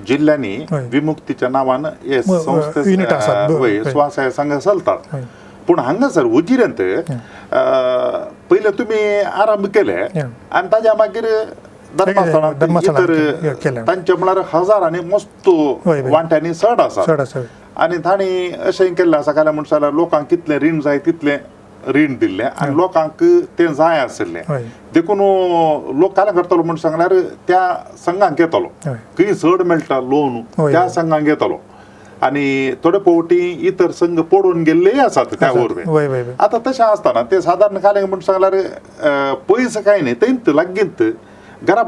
जिल्ल्यांनी विमुक्तीच्या नांवान हे संस्थे युनिट आसात. स्वासहाय संघ चलतात. पूण हांगासर उजिरेंत पयले तुमी आरंभ केले आनी ताज्या मागीर धर्मस्थळांत इतर तांचे म्हळ्यार हजारांनी मस्त वांट्यांनी चड आसा. आनी तांणी अशें केल्लें आसा काय म्हणटा जाल्यार लोकांक कितलें रीण जाय तितलें रीण दिल्लें आनी लोकांक तें जाय आशिल्लें. देखून लोक काय करतलो म्हूण सांगल्यार त्या संघांक येतलो, खंय चड मेळटा लोन त्या संघांक येतलो. आनी थोडे फावटी इतर संघ पडून गेल्लेय आसात त्या वरवीं. आतां तशें आसतना ते सादारण काय म्हूण सांगल्यार पयस कांय न्ही, थंयत लागींत घरा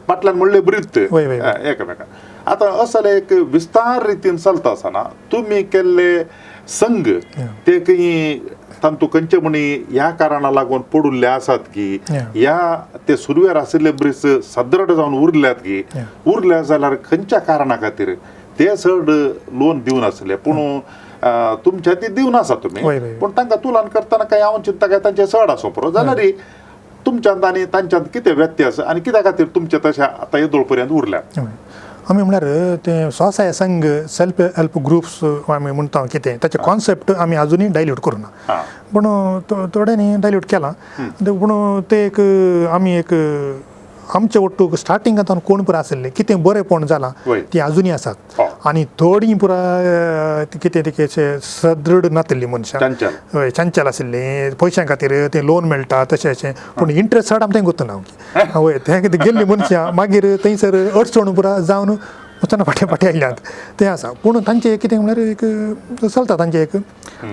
फाटल्यान म्हणले ब्रीत एकामेकां. आतां असले एक विस्तार रितीन चलता आसतना तुमी केल्ले संघ ते खंय तांतू खंयचे म्हणी ह्या कारणा लागून पडुल्ले आसात की ह्या ते सुरवेर आशिल्ले ब्रीज सदृढ जावन उरल्यात की उरल्या जाल्यार खंयच्या कारणा खातीर ते चड लोन दिवन आसले, पूण तुमच्या ती दिवन आसा तुमी, पूण तांकां तुलन करतना काय हांव चिंता काय तांचे चड आसो पुरो जाल्यार तुमच्यांत आनी तांच्यांत कितें व्यत्यास आनी कित्या खातीर तुमचे तशें आतां येदोळ पर्यंत उरल्यात? आमी म्हळ्यार ते स्वसहाय संघ, सेल्फ हेल्प ग्रुप्स आमी म्हणटा कितें ताचे कॉन्सेप्ट आमी आजुनूय डायल्यूट करूना, पूण थोड्यांनी डायल्यूट केलां. पूण ते एक आमी एक आमचे ಒಟ್ಟು स्टार्टिंग आतां कोण पुरा आशिल्ले कितें बरेंपण जालां ती आजुनूय आसात. आनी थोडीं पुरा कितें तें सदृढ नातिल्लीं मनशां, हय, चंचल आशिल्लीं, पयशां खातीर तें लोन मेळटा तशें अशें, पूण इंट्रस्ट चड आमकां गोत्त ना. हय, तें कितें गेल्लीं मनशां मागीर थंयसर अडचण पुरा जावन वचना फाटीं फाटीं आयल्यात तें आसा. पूण तांचें कितें म्हळ्यार एक चलता तांचें एक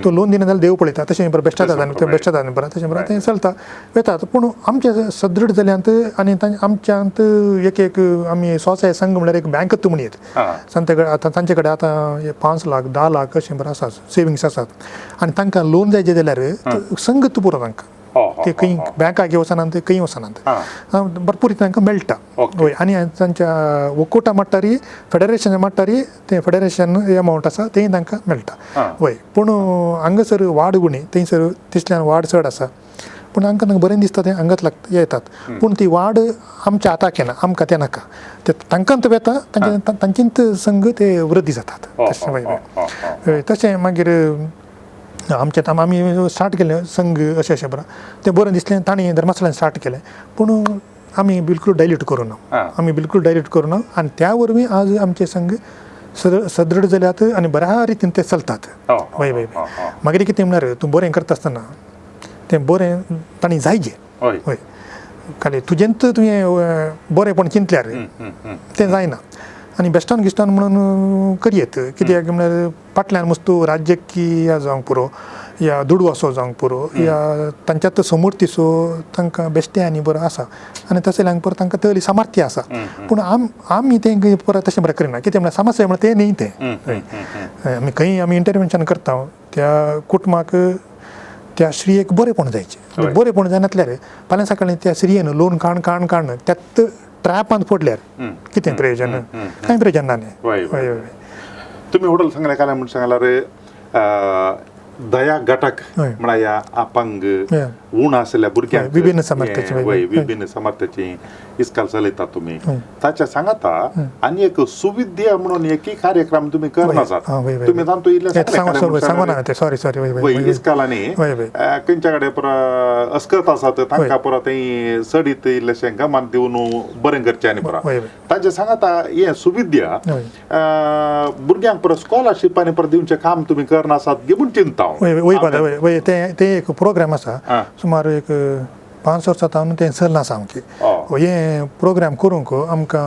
तो लोन दिना जाल्यार देव पळयता तशें बरें बेश्टा जाता तें बेश्टा जाता बरें तशें बरें तें चलता वेतात. पूण आमचें सदृढ जाल्यांत आनी आमच्यांत एक एक आमी स्वसहाय संघ म्हळ्यार एक बँकच म्हणयेत आतां तांचे कडेन आतां 5 लाख 10 लाख अशें बरें आसात सेविंग्स आसात आनी तांकां लोन जाय जाल्यार संघ पुरो तांकां ते खंय बँकाक वचनात खंय वचनात भरपूर तांकां मेळटा. हय, आनी तांच्या वकुटा माट्टारी फेडरेशन माट्टारी तें फेडरेशन एमावंट आसा तेंय तांकां मेळटा. हय, पूण हांगासर वाड उणी थंयसर तिसल्यान वाड चड आसा, पूण हांकां तांकां बरें दिसता तें हांगाच लागता येतात. पूण ती वाड आमच्या हाताक येना, आमकां तें नाका, ते तांकां वेता तांचींत संघ ते वृद्धी जातात. तशें तशें मागीर आमच्या आमी स्टार्ट केलें संघ अशें अशें बरें तें बरें दिसलें तांणी धर्मस्थळान स्टार्ट केलें, पूण आमी बिलकूल डायल्यूट करूं ना, आमी बिलकूल डायल्यूट करूं ना आनी त्या वरवीं आज आमचे संघ सदृढ जाल्यात आनी बऱ्या रितीन ते चलतात. हय हय, मागीर कितें म्हळ्यार तूं बरें करता आसतना तें बरें तांणी जायजें. हय, खाली तुजेंत तुवें बरेंपण चिंतल्यार तें जायना आनी बेश्टान गिश्टान म्हणून करयेत कित्याक म्हळ्यार फाटल्यान मस्तू राजकीय जावंक पुरो या दुडू असो जावंक पुरो या तांच्यात समर्थीसो तांकां बेश्टें आनी बरो आसा आनी तशें जाल्यार परत तांकां तरी सामर्थ्य आसा, पूण आमी तें परत तशें बरें करिना. कितें म्हळ्यार समस्या म्हळ्यार तें न्ही, तें आमी खंय आमी इंटरवेन्शन करता त्या कुटुंबाक त्या स्त्रियेक बरेंपण जायचें, बरेंपण जायनातल्यार फाल्यां सकाळीं त्या स्त्रियेन लोन काण काण काण त्यात ट्रॅपांत पडल्यार कितें प्रयोजन, कांय प्रयोजन ना न्ही. हय, तुमी हॉटेल सांगलें काय म्हूण सांगल्यार दया घटक म्हळ्यार ह्या अपंग उण आशिल्ल्या भुरग्यांक विभिन्न समर्थ्याची विभिन्न समर्थ्याची इस्काल चलयतात तुमी, ताच्या सांगाता आनी एक सुविद्या म्हणून एक कार्यक्रम तुमी करना आसात तुमी तातूंत इल्लें सांगलें इस्कालांनी खंयच्या कडेन पुरा अस्कत आसात तांकां पुरा थंय चडीत इल्लेशें गमान दिवन बरें करचें आनी पुरा ताच्या सांगाता हें सुविद्या भुरग्यांक पुरा स्कॉलरशीप आनी परत दिवचें काम तुमी करना आसात गे म्हूण चिंता. हांव. वय वय फादर, वय वय, तें तें एक प्रोग्राम आसा, सुमार एक 5 वर्सां तावन तें चल्लां सामकें. हें प्रोग्राम करूंक आमकां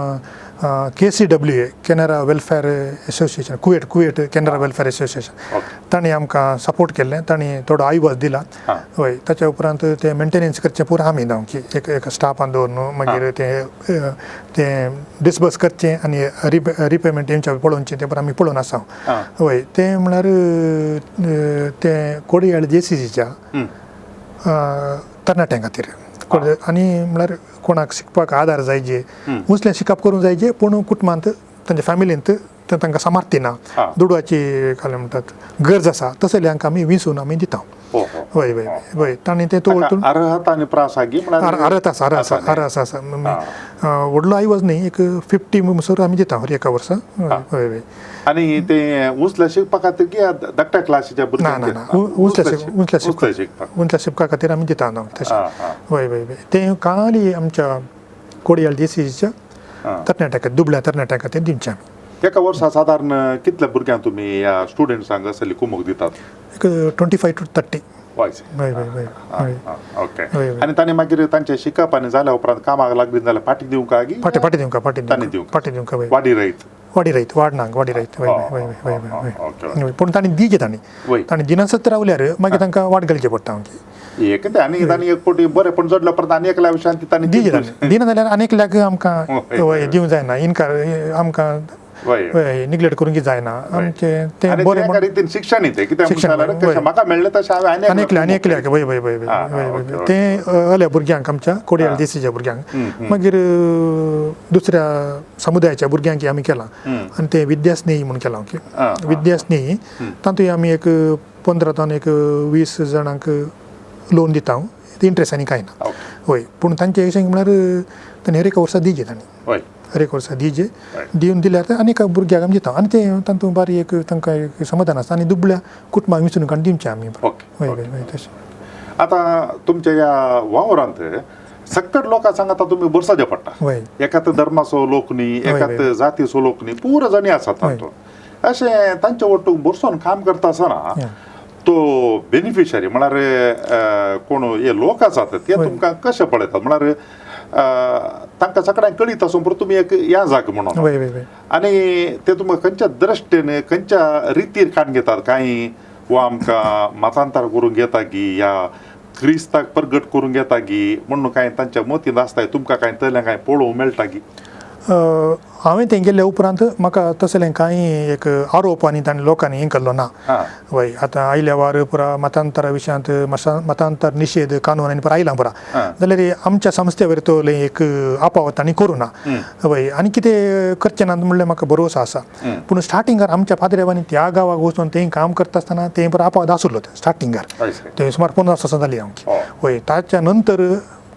KCWA, Canara welfare association, Kuwait Kuwait Canara welfare association, तांणी आमकां सपोर्ट केल्लें, तांणी थोडो आयवाज दिला. हय, ताच्या उपरांत तें मेंटेनन्स करचें पुरो आमी जावं एक एक स्टाफान दवरून मागीर तें तें डिसबर्स करचें आनी रिपेमेंट तेंच्या पळोवचें, तें पुरो आमी पळोवन आसा. हय, तें म्हळ्यार तें कोडयाळ जेसीसीच्या तरणाट्यां खातीर आनी म्हळ्यार कोणाक शिकपाक आदार जाय जे उंचलें शिकप करूंक जाय जे, पूण कुटुंबांत तांच्या फॅमिलींत तांकां सामर्थ्य ना, दुडवाची काय म्हणटात गरज आसा, तसले हांकां आमी विंचून आमी दिता. हय हय हय, तांणी तें अर्हता आनी प्रासागी अर्हत आसा, अर्ह आसा आसा, व्हडलो आयवज न्ही, एक 50 म्हणसर आमी दिता हर एका वर्सा. हय हय. आनी ते उंचल्या शिकपा खातीर की धाकट्या क्लासीच्या भुरग्यांक? ना ना, उंचल्या उंचल्या शिकपा खातीर आमी दिता तशें. हय हय हय, तें खाली आमच्या कोडयाळ जेसीच्या तरणाट्या खातीर, दुबळ्या तरणाट्या खातीर दिवचें आमी. एका वर्सा सादारण कितल्या भुरग्यांक तुमी ह्या स्टुडंट्सांक असली कुमक दितात? एक 25 to 30. हय हय हय. ओके. आनी तांणी मागीर तांचें शिकप आनी जाल्या उपरांत कामाक लागली जाल्यार फाटी दिवंक आगी? फाटी फाटी दिवंक, फाटी दिवंक, फाटी दिवंक. वाडी रयत, वाडी रयत, वाडनाक वाडी रयत. हय हय हय हय हय. पूण तांणी दिजे, तांणी तांणी दिनासत रावल्यार मागीर तांकां वाट घालची पडटा. एक तें आनी तांणी एक फावटी बरें पण जोडल्या उपरांत आनी एकल्या विशयान तांणी दिजे, तांणी दिना जाल्यार आनी एकल्याक आमकां हय दिवंक जायना, इनकार आमकां निग्लेक्ट करूंक जायना आमचें तें बरें रितीन शिक्षण तें कित्याक म्हाका मेळ्ळें तशें हांवें आनी एकल्या आनी एकल्याक. वय वय वय वय, तें अल्या भुरग्यांक आमच्या कोडयाळ जेसीच्या भुरग्यांक, मागीर दुसऱ्या समुदायाच्या भुरग्यांक आमी केलां. आनी तें विद्यास्नेही म्हूण केलां, विद्यास्नेही तातूंत आमी एक 15 तावन एक 20 जाणांक लोन दिता, इंट्रस्ट आनी कांय ना. हय, पूण तांचे अशें म्हळ्यार तांणी हर एका वर्सा दिजे, तांणी हर एक वर्सा दिजे, दिवन दिल्यार आनी एका भुरग्याक आमी दिता आनी तें तातूंत बारी एक तांकां एक समाधान आसता आनी दुबळ्या कुटुंबाक विंचून काडून दिवचें आमी. हय हय हय तशें. आतां तुमच्या ह्या वावरांत सकट लोकां सांगता तुमी भरसाचे पडटा, एकाच धर्माचो लोक न्ही, एकाच जातीचो लोक न्ही, पुरो जाणी आसात तातूंत. अशें तांचे वटूक भरसून काम करता आसतना तो बेनिफिशरी म्हळ्यार कोण हे लोक आसात ते तुमकां कशें पळयतात? म्हळ्यार तांकां सगळ्यांक कळीत आसून पुरो तुमी एक या जाग म्हणून, आनी ते तुमकां खंयच्या दृश्टीन खंयच्या रितीर काडून घेतात? कांय वा आमकां मतांतर करूंक घेता की ह्या क्रिस्ताक प्रगट करूंक घेता की म्हणून कांय तांच्या मतींत आसता? तुमकां कांय तसलें कांय पळोवंक मेळटा की? हांवें थंय गेल्ल्या उपरांत म्हाका तसलें कांय एक आरोप आनी तांणी लोकांनी हें केल्लो ना. वय, आतां आयल्या वार पुरा मतांतरा विशयांत मतांतर निशेध कानून आनी पुरा आयला पुरा, जाल्यार आमच्या संस्थेवर तो एक आपावत तांणी करूं ना. वय, आनी कितें करचें ना म्हणलें म्हाका भरोसो आसा. पूण स्टार्टिंगार आमच्या पाद्रेवांनी त्या गांवाक वचून थंय काम करता आसतना थंय पुरा आपावत आसलो स्टार्टिंगार, थंय सुमार 50 वर्सां जाली आमची. वय, ताच्या नंतर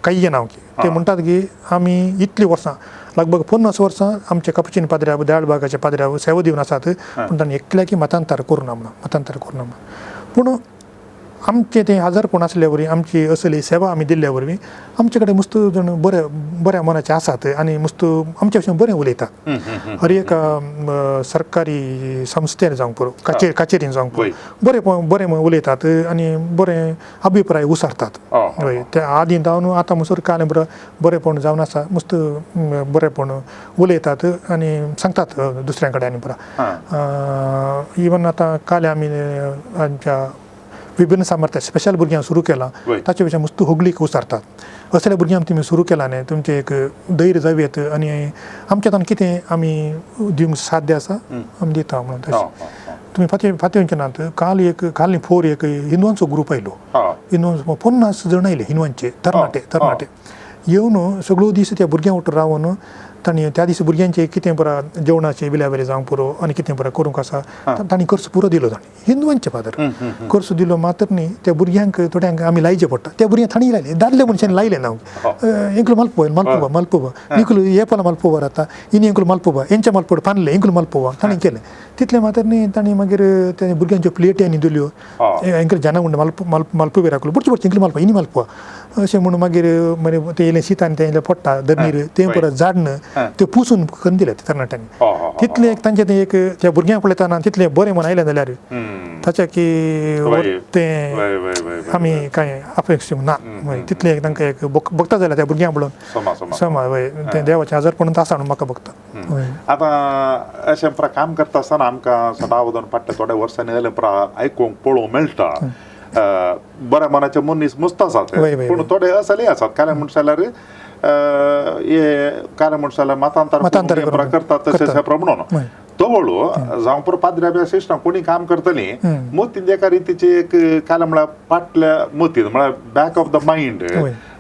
कांय ना. ते म्हणटात की आमी इतलीं वर्सां, लगभग 50 वर्सां आमचे कपचीन पाद्र्याव दयाळबागाचे पाद्र्याव सेवा दिवन आसात, पूण तांणी एकल्याकी मतांतर करूं ना म्हणून, मतांतर करूं ना म्हणून. पूण आमचें तें हजारपण आसल्या वरवीं, आमची असली सेवा आमी दिल्ल्या वरवीं आमचे कडेन मस्त जाण बऱ्या बऱ्या मनाचे आसात आनी मस्त आमच्या विशीं बरें उलयतात. हर एक सरकारी संस्थेन जावंक पुरो, कचेरीन जावंक पुरो, बरें बरें उलयतात आनी बरें अभिप्राय उसारतात. हय, त्या आदीं जावन आतां म्हणसर काल बरें बरेंपण जावन आसा, मस्त बरेंपण उलयतात आनी सांगतात दुसऱ्यां कडेन आनी पुरा. इवन आतां काल आमी आमच्या विभिन्न सामर्थ्य स्पेशल भुरग्यांक सुरू केलां, ताचे विशीं मस्त होगळीक उसारतात. असल्या भुरग्यांक तुमी सुरू केलां न्ही, तुमचें एक धैर्य जावं आनी आमच्या कितें आमी दिवंक साध्य आसा आमी दिता म्हणून. तशें तुमी फाती फाती वचचे नात. काल एक काल फोर एक हिंदवांचो ग्रूप आयलो, हिंदवांचो 50 जण आयले, हिंदवांचे तरणाटे तरणाटे येवन सगळो दीस त्या भुरग्यां वटेन रावन तांणी त्या दिसा भुरग्यांचे कितें पुरा जेवणाचें विल्यावेलें जावंक पुरो आनी कितें पुरा करूंक आसा तांणी खर्च पुरो दिलो. तांणी हिंदवांचे फादर खर्च दिलो मात्र न्ही, त्या भुरग्यांक थोड्यांक आमी लायचे पडटा. त्या भुरग्यांक तांणी लायले, दादले मनशांनी लायले ना, इंकलो मलपोवा मलपोवा मलपोवा निकलो हे पला मलपोवा रावता इनी इंकलो मलपोवा हेंच्या मलपोड पानले इंकलो मलपोवा तांणी केलें तितलें मात्र न्ही. तांणी मागीर त्या भुरग्यांच्यो प्लेटी आनी दिल्यो, इंकले जाना उंड मल्प मल्प मलपुवे राखलो बुडचे बुडचे इंकलो मलपा इनी मलपोवा अशें म्हणून मागीर मागीर तें येयलें शीत आनी तें येयलें पडटा दर्नीर तें परत जाडन तें पुसून करून दिलें तरणाट्यांनी. तितलें एक तांचें तें एक त्या भुरग्यांक पळयतना तितलें बरें म्हण आयलें जाल्यार ताच्या की तें आमी कांय अपेक्षा ना. तितलें एक तांकां एक भोगता जाल्यार त्या भुरग्यांक पळोवन समा वय तें देवाचें आजारपण आसा म्हणून म्हाका भोगता. आतां अशें प्रा काम करता आसतना आमकां सदां वदन फाटल्या थोड्या वर्सांनी जालें प्रा आयकूंक पळोवंक मेळटा बऱ्या मनाचे मनीस मस्त आसात, पूण थोडे असले आसात कारण म्हणटा जाल्यार हे कारण म्हणटा जाल्यार मतांतर करतात तशें प्रमाण तवळू जावं पुरो पाद्र्या बी सिस्टम कोणी काम करतली मतीन एका रितीची एक काल म्हळ्यार फाटल्या मतीन म्हळ्यार बॅक ऑफ the mind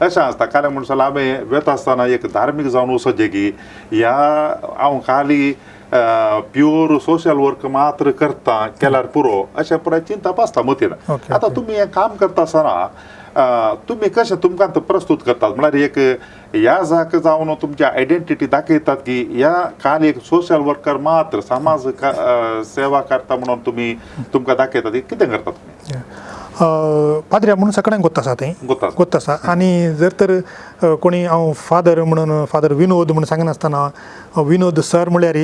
अशें आसता. कारण म्हणटा जाल्यार आमी वेता आसतना एक धार्मीक जावन वचचें की ह्या हांव खाली प्युअर सोशल वर्क मात्र करता केल्यार पुरो अशें पुराय चिंतप आसता मतीन. आतां तुमी हें काम करता आसतना तुमी कशें तुमकां प्रस्तूत करतात म्हळ्यार एक ह्या जाक जावन तुमची आयडेंटिटी दाखयतात की ह्या काल एक सोशल वर्कर मात्र समाज सेवा करता म्हणून तुमी तुमकां दाखयतात, कितें करतात तुमी? पाद्र्या म्हणून सगळ्यांक गोत्त आसा, तें गोत्त आसा. आनी जर तर कोणी हांव फादर म्हणून फादर विनोद म्हणून सांगनासतना विनोद सर म्हळ्यार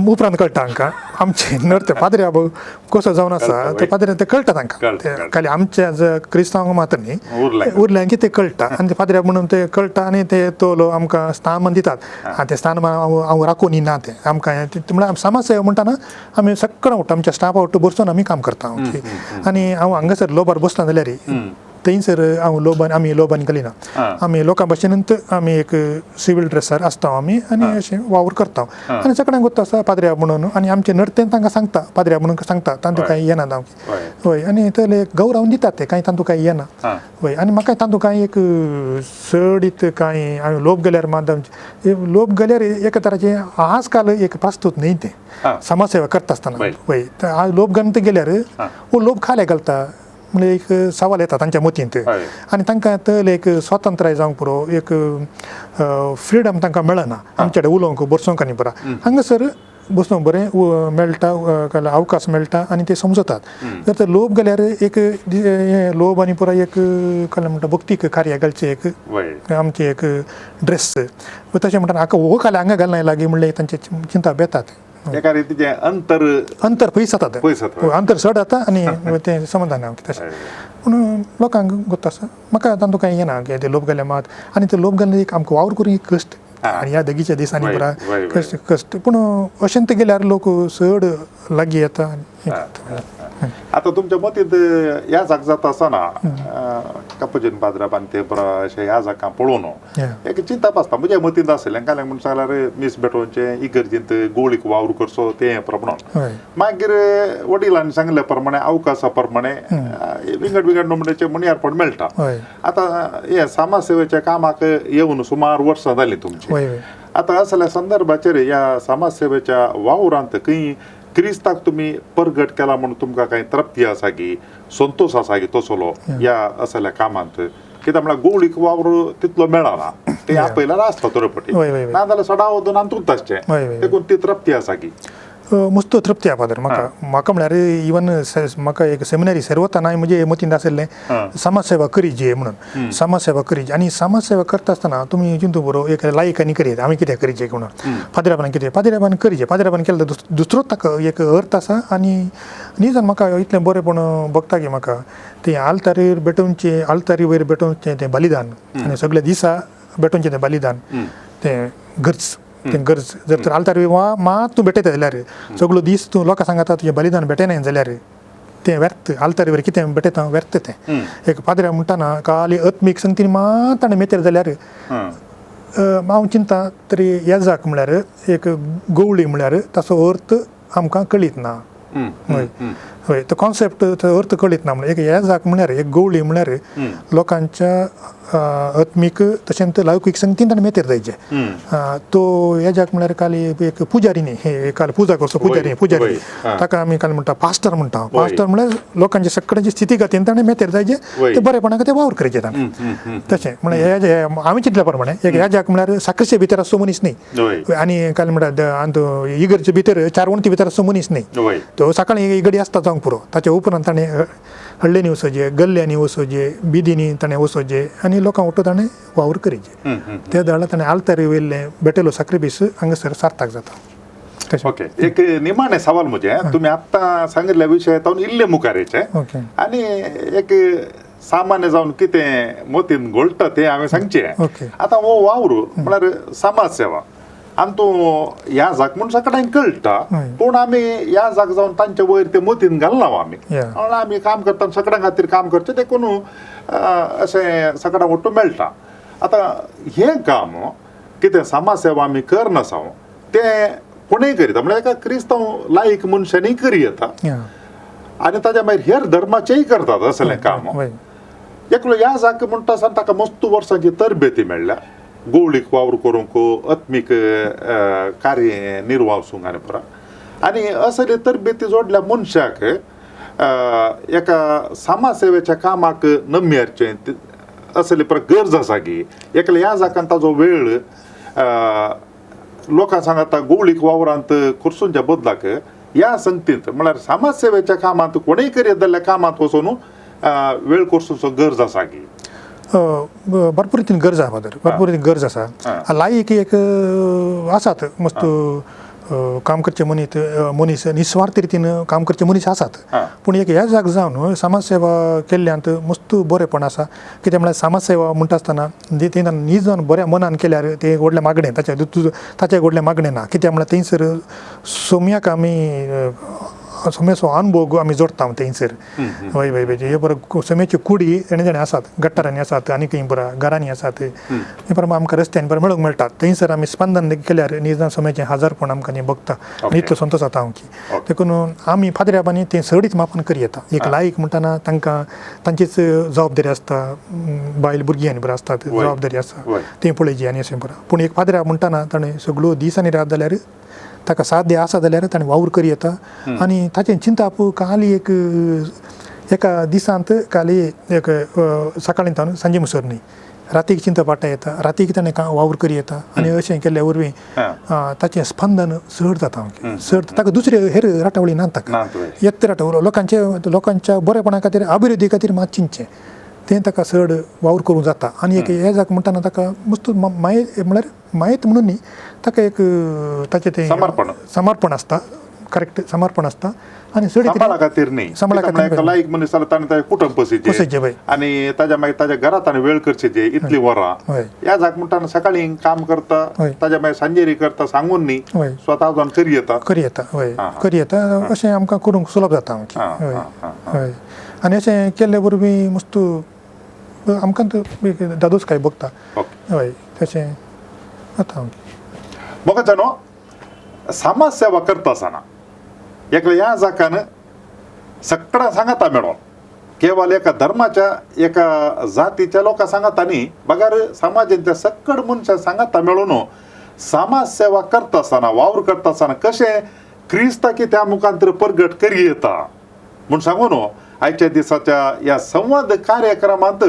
उपरांत कळटा हांकां आमचें नर्त पाद्र्या कसो जावन आसा ते पाद्र्या ते कळटा तांकां, खाली आमच्या क्रिस्तांवांक मात्र न्ही उरल्यांक ते कळटा आनी ते पाद्र्या म्हणून ते कळटा आनी ते तो आमकां स्थानमान दितात आनी ते स्थानमान हांव राखून ना तें आमकां म्हळ्यार समाज सेवा म्हणटाना आमी सगळें उठ्ठा आमच्या स्टाफा उठ्ठा बसून आमी काम करता. आनी हांव हांगासर लोबार बसला जाल्यार थंयसर हांव लोबान आमी लोबान घालिना, आमी लोकां भशेनूच आमी एक सिवील ड्रेसार आसता आमी आनी अशें वावर करता आनी सगळ्यांक गोत्त आसा पाद्र्या म्हणून आनी आमचे नर्तेन तांकां सांगता पाद्र्या म्हणून सांगता तांतू कांय येना हय आनी ते गौरव दितात ते कांय तांतू कांय येना हय. आनी म्हाका तांतू कांय एक चडीत कांय हांवें लोब गेल्यार मात लोब गेल्यार एका तराचें आज काल एक प्रस्तूत न्ही तें समाज सेवा करता आसतना हय लोब घालून गेल्यार वो लोब खाल्या घालता म्हणजे एक सवाल येता तांच्या मतींत आनी तांकां तल एक स्वातंत्र्य जावंक पुरो एक फ्रिडम तांकां मेळना आमच्या कडेन उलोवंक बसोवंक आनी बरा हांगासर बसूंक बरें मेळटा अवकाश मेळटा आनी ते समजतात. जर ते लोब गेल्यार एक लोब आनी पुराय एक काय म्हणटा भक्तीक कार्य घालचें एक आमचें एक ड्रेस तशें म्हणटा हाका हो खाली हांगा घालना लागीं म्हणल्यार तांचे चिंता बेतात एका रितीचें अंतर अंतर पयस जाता, अंतर चड जाता आनी तें समाधान तशें. पूण लोकांक गोत्त आसा म्हाका तांतूं कांय येना की ते लोब घाल्या मात आनी ते लोब घालून एक आमकां वावर करूंक एक कश्ट आनी ह्या दगीच्या दिसांनी पुराय कश्ट कश्ट पूण अशें ते गेल्यार लोक चड लागीं येता. आतां तुमच्या मतींत ह्या जाग जाता आसतना कपुजीन पाद्रा आनी ते बरो अशें ह्या जागां पळोवन एक चिंतप आसता म्हज्या मतींत आसलें काल्याक म्हण सांगल्यार मीस भेटोवचें इगर्जींत गोळीक वावर करचो तें प्रमाण मागीर वडिलांनी सांगल्या प्रमाणे अवकाशा प्रमाणे विंगड विंगड नमुन्याचें मुनियारपण मेळटा. आतां हे समाज सेवेच्या कामाक येवन सुमार वर्सां जालीं तुमची, आतां असल्या संदर्भाचेर ह्या समाज सेवेच्या वावरांत खंय क्रिस्ताक तुमी परगट केला म्हणून तुमकां कांय तृप्ती आसा की संतोश आसा की तसलो ह्या असल्या कामांत कित्याक म्हळ्यार गोवळीक वावर तितलो मेळना ते आपयल्यार आसता थोडे फावटी ना जाल्यार सडा वचून अंतूत आसचें देखून ती तृप्ती आसा की मस्त तृप्ती आहा फादर म्हाका. म्हाका म्हळ्यार इवन म्हाका एक सेमिनरी सर्वताना म्हजे मतींत आशिल्लें समाजसेवा करीची म्हणून समाजसेवा करीची आनी समाजसेवा करता आसतना तुमी चिंतू बरो एक लायकांनी करीत आमी कित्याक करीचे म्हणून पाद्र्याबान कितें पाद्र्याबान करीचे पाद्र्याबान केलें दुसरोच ताका एक अर्थ आसा आनी निजान म्हाका इतलें बरेंपण भोगता की म्हाका तें आल्तारीर भेटोवचें आल्तारी वयर भेटोवचें तें बलिदान आनी सगल्या दिसा भेटोवचें तें बलिदान तें गरज तें गरज जर तर आल्तार वा मात तूं भेटयता जाल्यार सगळो दीस तूं लोकां सांगता तुजें बलिदान भेटयना जाल्यार तें व्यर्थ आल्तार वयर कितें भेटयता व्यर्थ तें. एक पाद्र्या म्हणटाना खाली आत्मीक संगतीन मात ताणें मेतेर जाल्यार हांव चिंता तरी येजाक म्हळ्यार एक गवळी म्हळ्यार ताचो अर्थ आमकां कळीत ना. हय हय तो कॉन्सेप्ट तो अर्थ कळीत ना म्हणल्यार एक येजाक म्हळ्यार एक गवळी म्हळ्यार लोकांच्या आत्मीक तशेंच लौकीक संगतीन ताणें मेतेर जायचें. तो येजाक म्हळ्यार खाली एक पुजारी न्ही हे काल पुजा करचो पुजारी पुजारी ताका आमी काल म्हणटा पास्टर म्हणटा. पास्टर म्हळ्यार लोकांच्या सगळ्यांची स्थिती गतीन ताणें मेतेर जायचें ते बरेपणाक ते वावर करचें ताणें तशें म्हळ्यार हे आमी चिंतल्या प्रमाणे एक येजाक म्हळ्यार साक्रिस्ते भितर आसचो मनीस न्ही आनी काल म्हणटा अंतू इगर्जे भितर चार वण्टी भितर आसचो मनीस न्ही तो सकाळीं इगडी आसता जावंक पुरो ताच्या उपरांत ताणें हळ्ळेंनी वचोचें गल्ल्यांनी वचोचें बिदींनी ताणें वचोचें आनी लोकांक उठो ताणें वावर करीचे त्या दळा ताणें आल्तारी वयलें भेटयलो साक्रिफीस हांगासर सार्थक जाता. तशें. ओके, एक निमाणें सवाल म्हजें, तुमी आत्तां सांगिल्ल्या विशया इल्ले मुखार येचें ओके. आनी एक सामान्य जावन कितें मतीन घोळटा तें हांवें सांगचें. ओके. आतां हो वावर म्हळ्यार समाज सेवा आनी तूं ह्या जाक म्हूण सगळ्यांक कळटा, पूण आमी ह्या जाक जावन तांचे वयर ते मतीन घालना आमी. आनी आमी काम करता सगळ्यां खातीर काम करचें देखून अशें सगळ्यांक वट्टू मेळटा. आतां हें काम कितें समाज सेवा आमी करनासा तें कोणूय करीता, म्हळ्यार एका क्रिस्तांव लायक मनशांनी करी येता आनी ताच्या मागीर हेर धर्माचेय करतात असलें काम. एकलो ह्या जाक म्हणटा आसतना ताका मस्त वर्सांची तरबेती मेळ्ळ्या, गोवळीक वावर करूंक, आत्मीक कार्य निर्वावसूंक आनी पुरा. आनी असले तरबेती जोडल्या मनशाक एका समाज सेवेच्या कामाक नम्यारचें असली पुरा गरज आसा की एकल्या ह्या जाकान ताजो वेळ लोकां सांगता गोवळीक वावरांत खुर्सूंच्या बदलाक ह्या संगतींत म्हळ्यार समाज सेवेच्या कामांत कोणूय करीत जाल्यार कामांत वचून वेळ कोर्सूचो गरज आसा की भरपूर रितीन गरज आसा फादर, भरपूर रितीन गरज आसा. लायक एक आसात मस्त काम करचे मनीस मनीस निस्वार्थ रितीन काम करचे मनीस आसात, पूण एक ह्या जाग जावन समाज सेवा केल्ल्यांत मस्त बरेंपण आसा. कितें म्हळ्यार समाज सेवा म्हणटा आसतना तें नीज जावन बऱ्या मनान केल्यार तें व्हडलें मागणें ताचें ताचें व्हडलें मागणें ना. कित्याक म्हळ्यार थंयसर सोम्याक आमी सोम्याचो अनुभव आमी जोडटा थंयसर. हय हय हय, हे बरो सोम्याच्यो कुडी तेणे तेणे आसात, गट्टरांनी आसात आनी खंय बरा घरांनी आसात, हे बरें आमकां रस्त्यान बरें मेळूंक मेळटात. थंयसर आमी स्पंदन केल्यार निजान सोम्याचें हजारपण आमकां न्ही बघता आनी इतलो संतोश जाता आमची. देखून आमी फादऱ्याबांनी तें चडीच मापान करी येता. एक लायक म्हणटना तांकां तांचीच जबाबदारी आसता, बायल भुरगीं आनी बरें आसतात, जबाबदारी आसा तें पळयची आनी अशें बरें. पूण एक फादऱ्या म्हणटना ताणें सगळ्यो दीस आनी रात जाल्यार ताका साध्य आसा जाल्यार ताणें वावर करी येता. आनी ताचें चिंताप खाली एक एका दिसांत खाली एक सकाळीं तावन सांजे मुसर न्ही, रातीक चिंता पाट्टा येता, रातीक ताणें वावर करी येता. आनी अशें केल्ल्या वरवीं ताचें स्पंदन चड जाता, चड ताका दुसरे हेर राटावळी ना ताका, येत राटावळ लोकांचे लोकांच्या बरेपणा खातीर अभिवृद्धी खातीर मात चिंतचें तें ताका चड वावर करूंक जाता. आनी एक हे जाक म्हणटना ताका मस्त माये म्हळ्यार मायत म्हणून न्ही, ताका एक ताचें तें समर्पण समर्पण आसता, करेक्ट समर्पण आसता. आनी चड सांबाळा खातीर न्ही, सांबाळा खातीर लायक मनीस जाल्यार ताणें ताजें कुटुंब पोशिचें आनी ताज्या मागीर ताज्या घरांत ताणें वेळ करचे जे इतली वरां. ह्या जाक म्हणटा सकाळीं काम करता, ताज्या मागीर सांजेरी करता, सांगून न्ही स्वता जावन करी येता, करी येता. हय करी येता, अशें आमकां करूंक सुलभ जाता आमचें. हय हय, आनी अशें केल्ले वरवीं मस्त आमकां दादोस काय बघता. हय तशें जाता. म्हाका जाणो समाज सेवा करता आसतना एकल्या ह्या जाकान सगळ्यां सांगाता मेळोन, केवल एका धर्माच्या एका जातीच्या लोकां सांगाता न्ही, बगर समाजांतल्या सगळ मनशां सांगाता मेळून समाज सेवा करता आसतना वावर करता आसतना कशें क्रिस्ताकी त्या मुखांतर परगट करी येता म्हूण सांगून आयच्या दिसाच्या ह्या संवाद कार्यक्रमांत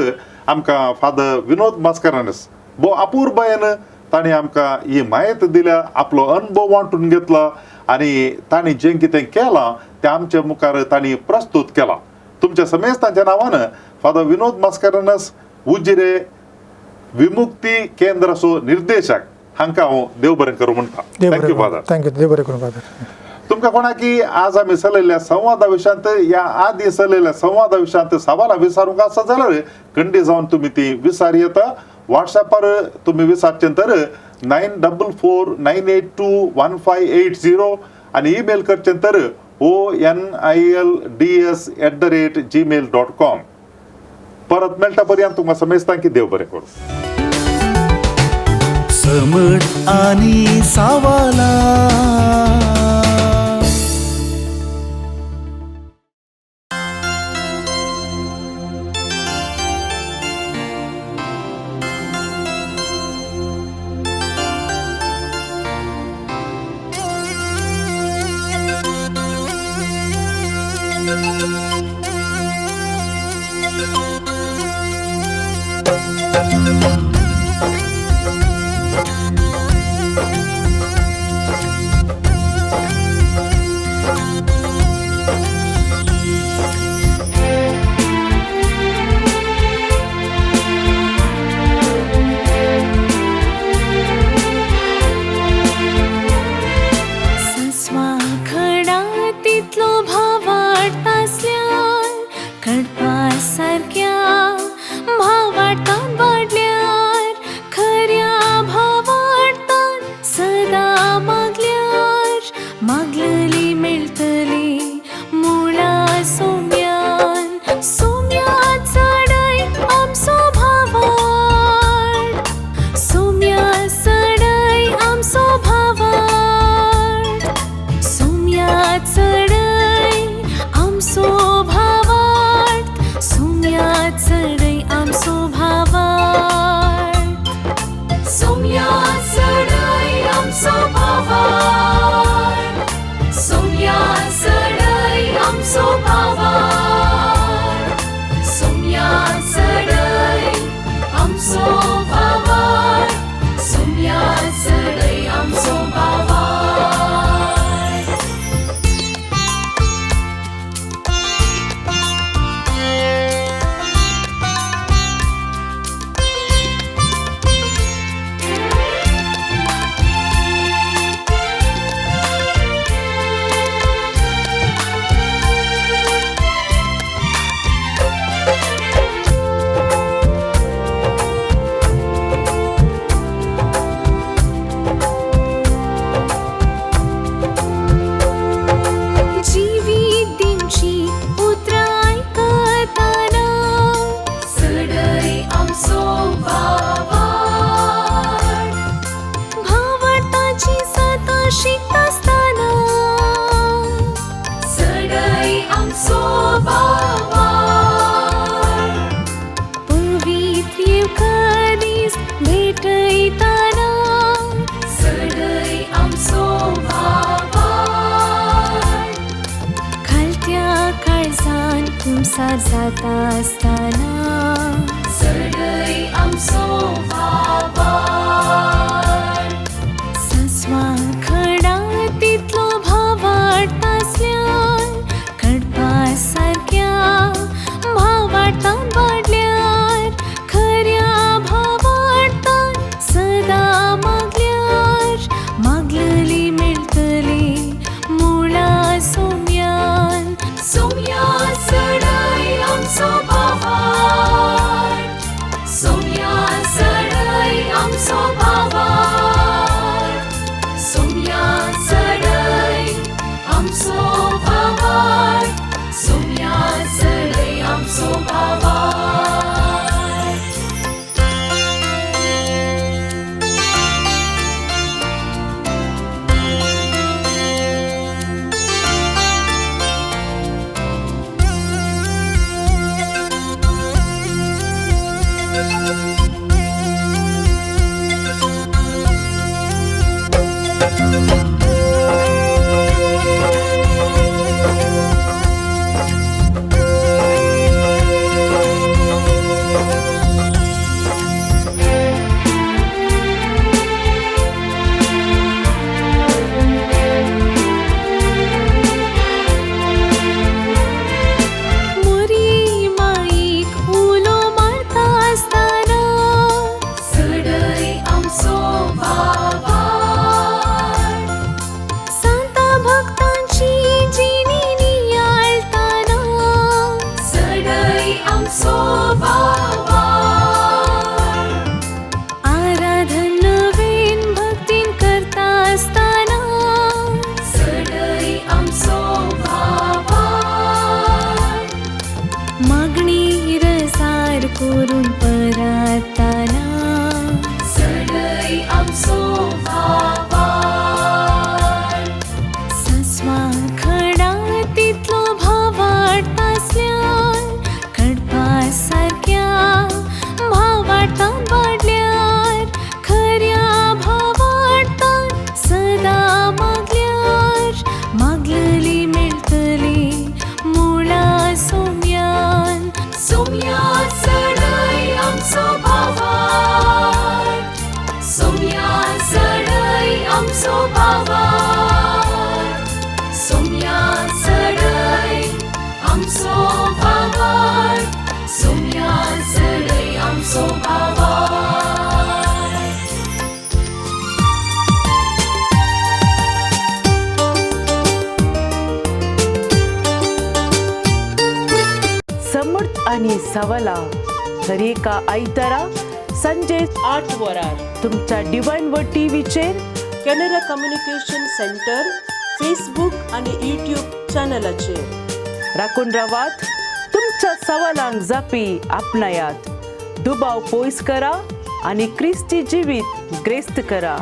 आमकां फादर विनोद मास्करेन्हस भोव अपुरबायेन ताणें आमकां ही म्हायती दिल्या, आपलो अनुभव वांटून घेतला आनी तांणी जें कितें केलां तें आमच्या मुखार तांणी प्रस्तूत केलां. तुमच्या समेस्तांच्या नांवान फादर विनोद मास्करेन्हस उजिरे विमुक्ती केंद्राचो निर्देशक हांकां हांव देव बरें करूं म्हणटा. Thank you father. Thank you, देव बरें करूं फादर. तुमकां कोणाकी आज आमी चलयल्ल्या संवादा विशयांत या आदी चलयल्ल्या संवादा विशयांत सवालां विचारूंक आसा जाल्यार खंडी जावन तुमी ती विचार येता. व्हॉट्सॅपार तुमी विचारचें तर 9449821580 आनी ईमेल करचें तर onilds@gmail.com. परत मेळटा पर्यंत तुमकां समेस्तांक की देव बरें करूं. समट आनी सावाला. काळजान कुमसार जाता आसतना चडय आमचो भावार्थ. सस्वा खडा तितलो भावार्थ आसल्यार कडपा सारक्या भावार्थान वाडल्यार खऱ्या भावार्थान सदां मागल्यार मागलली मेळटली मुळा सोम्यान. सोम्या चडय आमचो भावार्थ. सोम्या चडय आमचो भावार्थ. सोम्या चडय आमचो भावार्थ. सोम्या चडय आमचो भावार्थ. मोरी माईक उलो मारता आसतना चडय आमचो भावार्थ. सांता भक्तांची जिणी नियाळताना चडय आमचो भावार्थ. आराधन नवीन भक्तीन करता आसतना चडय आमचो भावार्थ. मागणी रसार करून परातना चडय आमचो भावार्थ. सस्वा खडा तितलो भावार्थ आसल्यार कडपा सारक्या भावार्थान वाडल्यार खऱ्या भावार्थान सदां मागल्यार मागलली मेळटली मुळा सोम्यान. सोम्या चडय आमचो भावार्थ. सोम्या चडय आमचो भावार्थ. सोम्या चडय आमचो भावार्थ. सोम्या चडय आमचो भावार्थ. समर्थ आणि सवला दरेका आयतारा संजे 8 वरार तुमच्या डिवायन व टीव्हीचेर कॅनरा कम्युनिकेशन सेंटर फेसबूक आणि यूट्यूब चॅनलाचेर. राखून रावात, तुमच्या सवालांक जापी आपणायात, दुबाव पयस करा आनी क्रिस्ती जिवीत ग्रेस्त करा.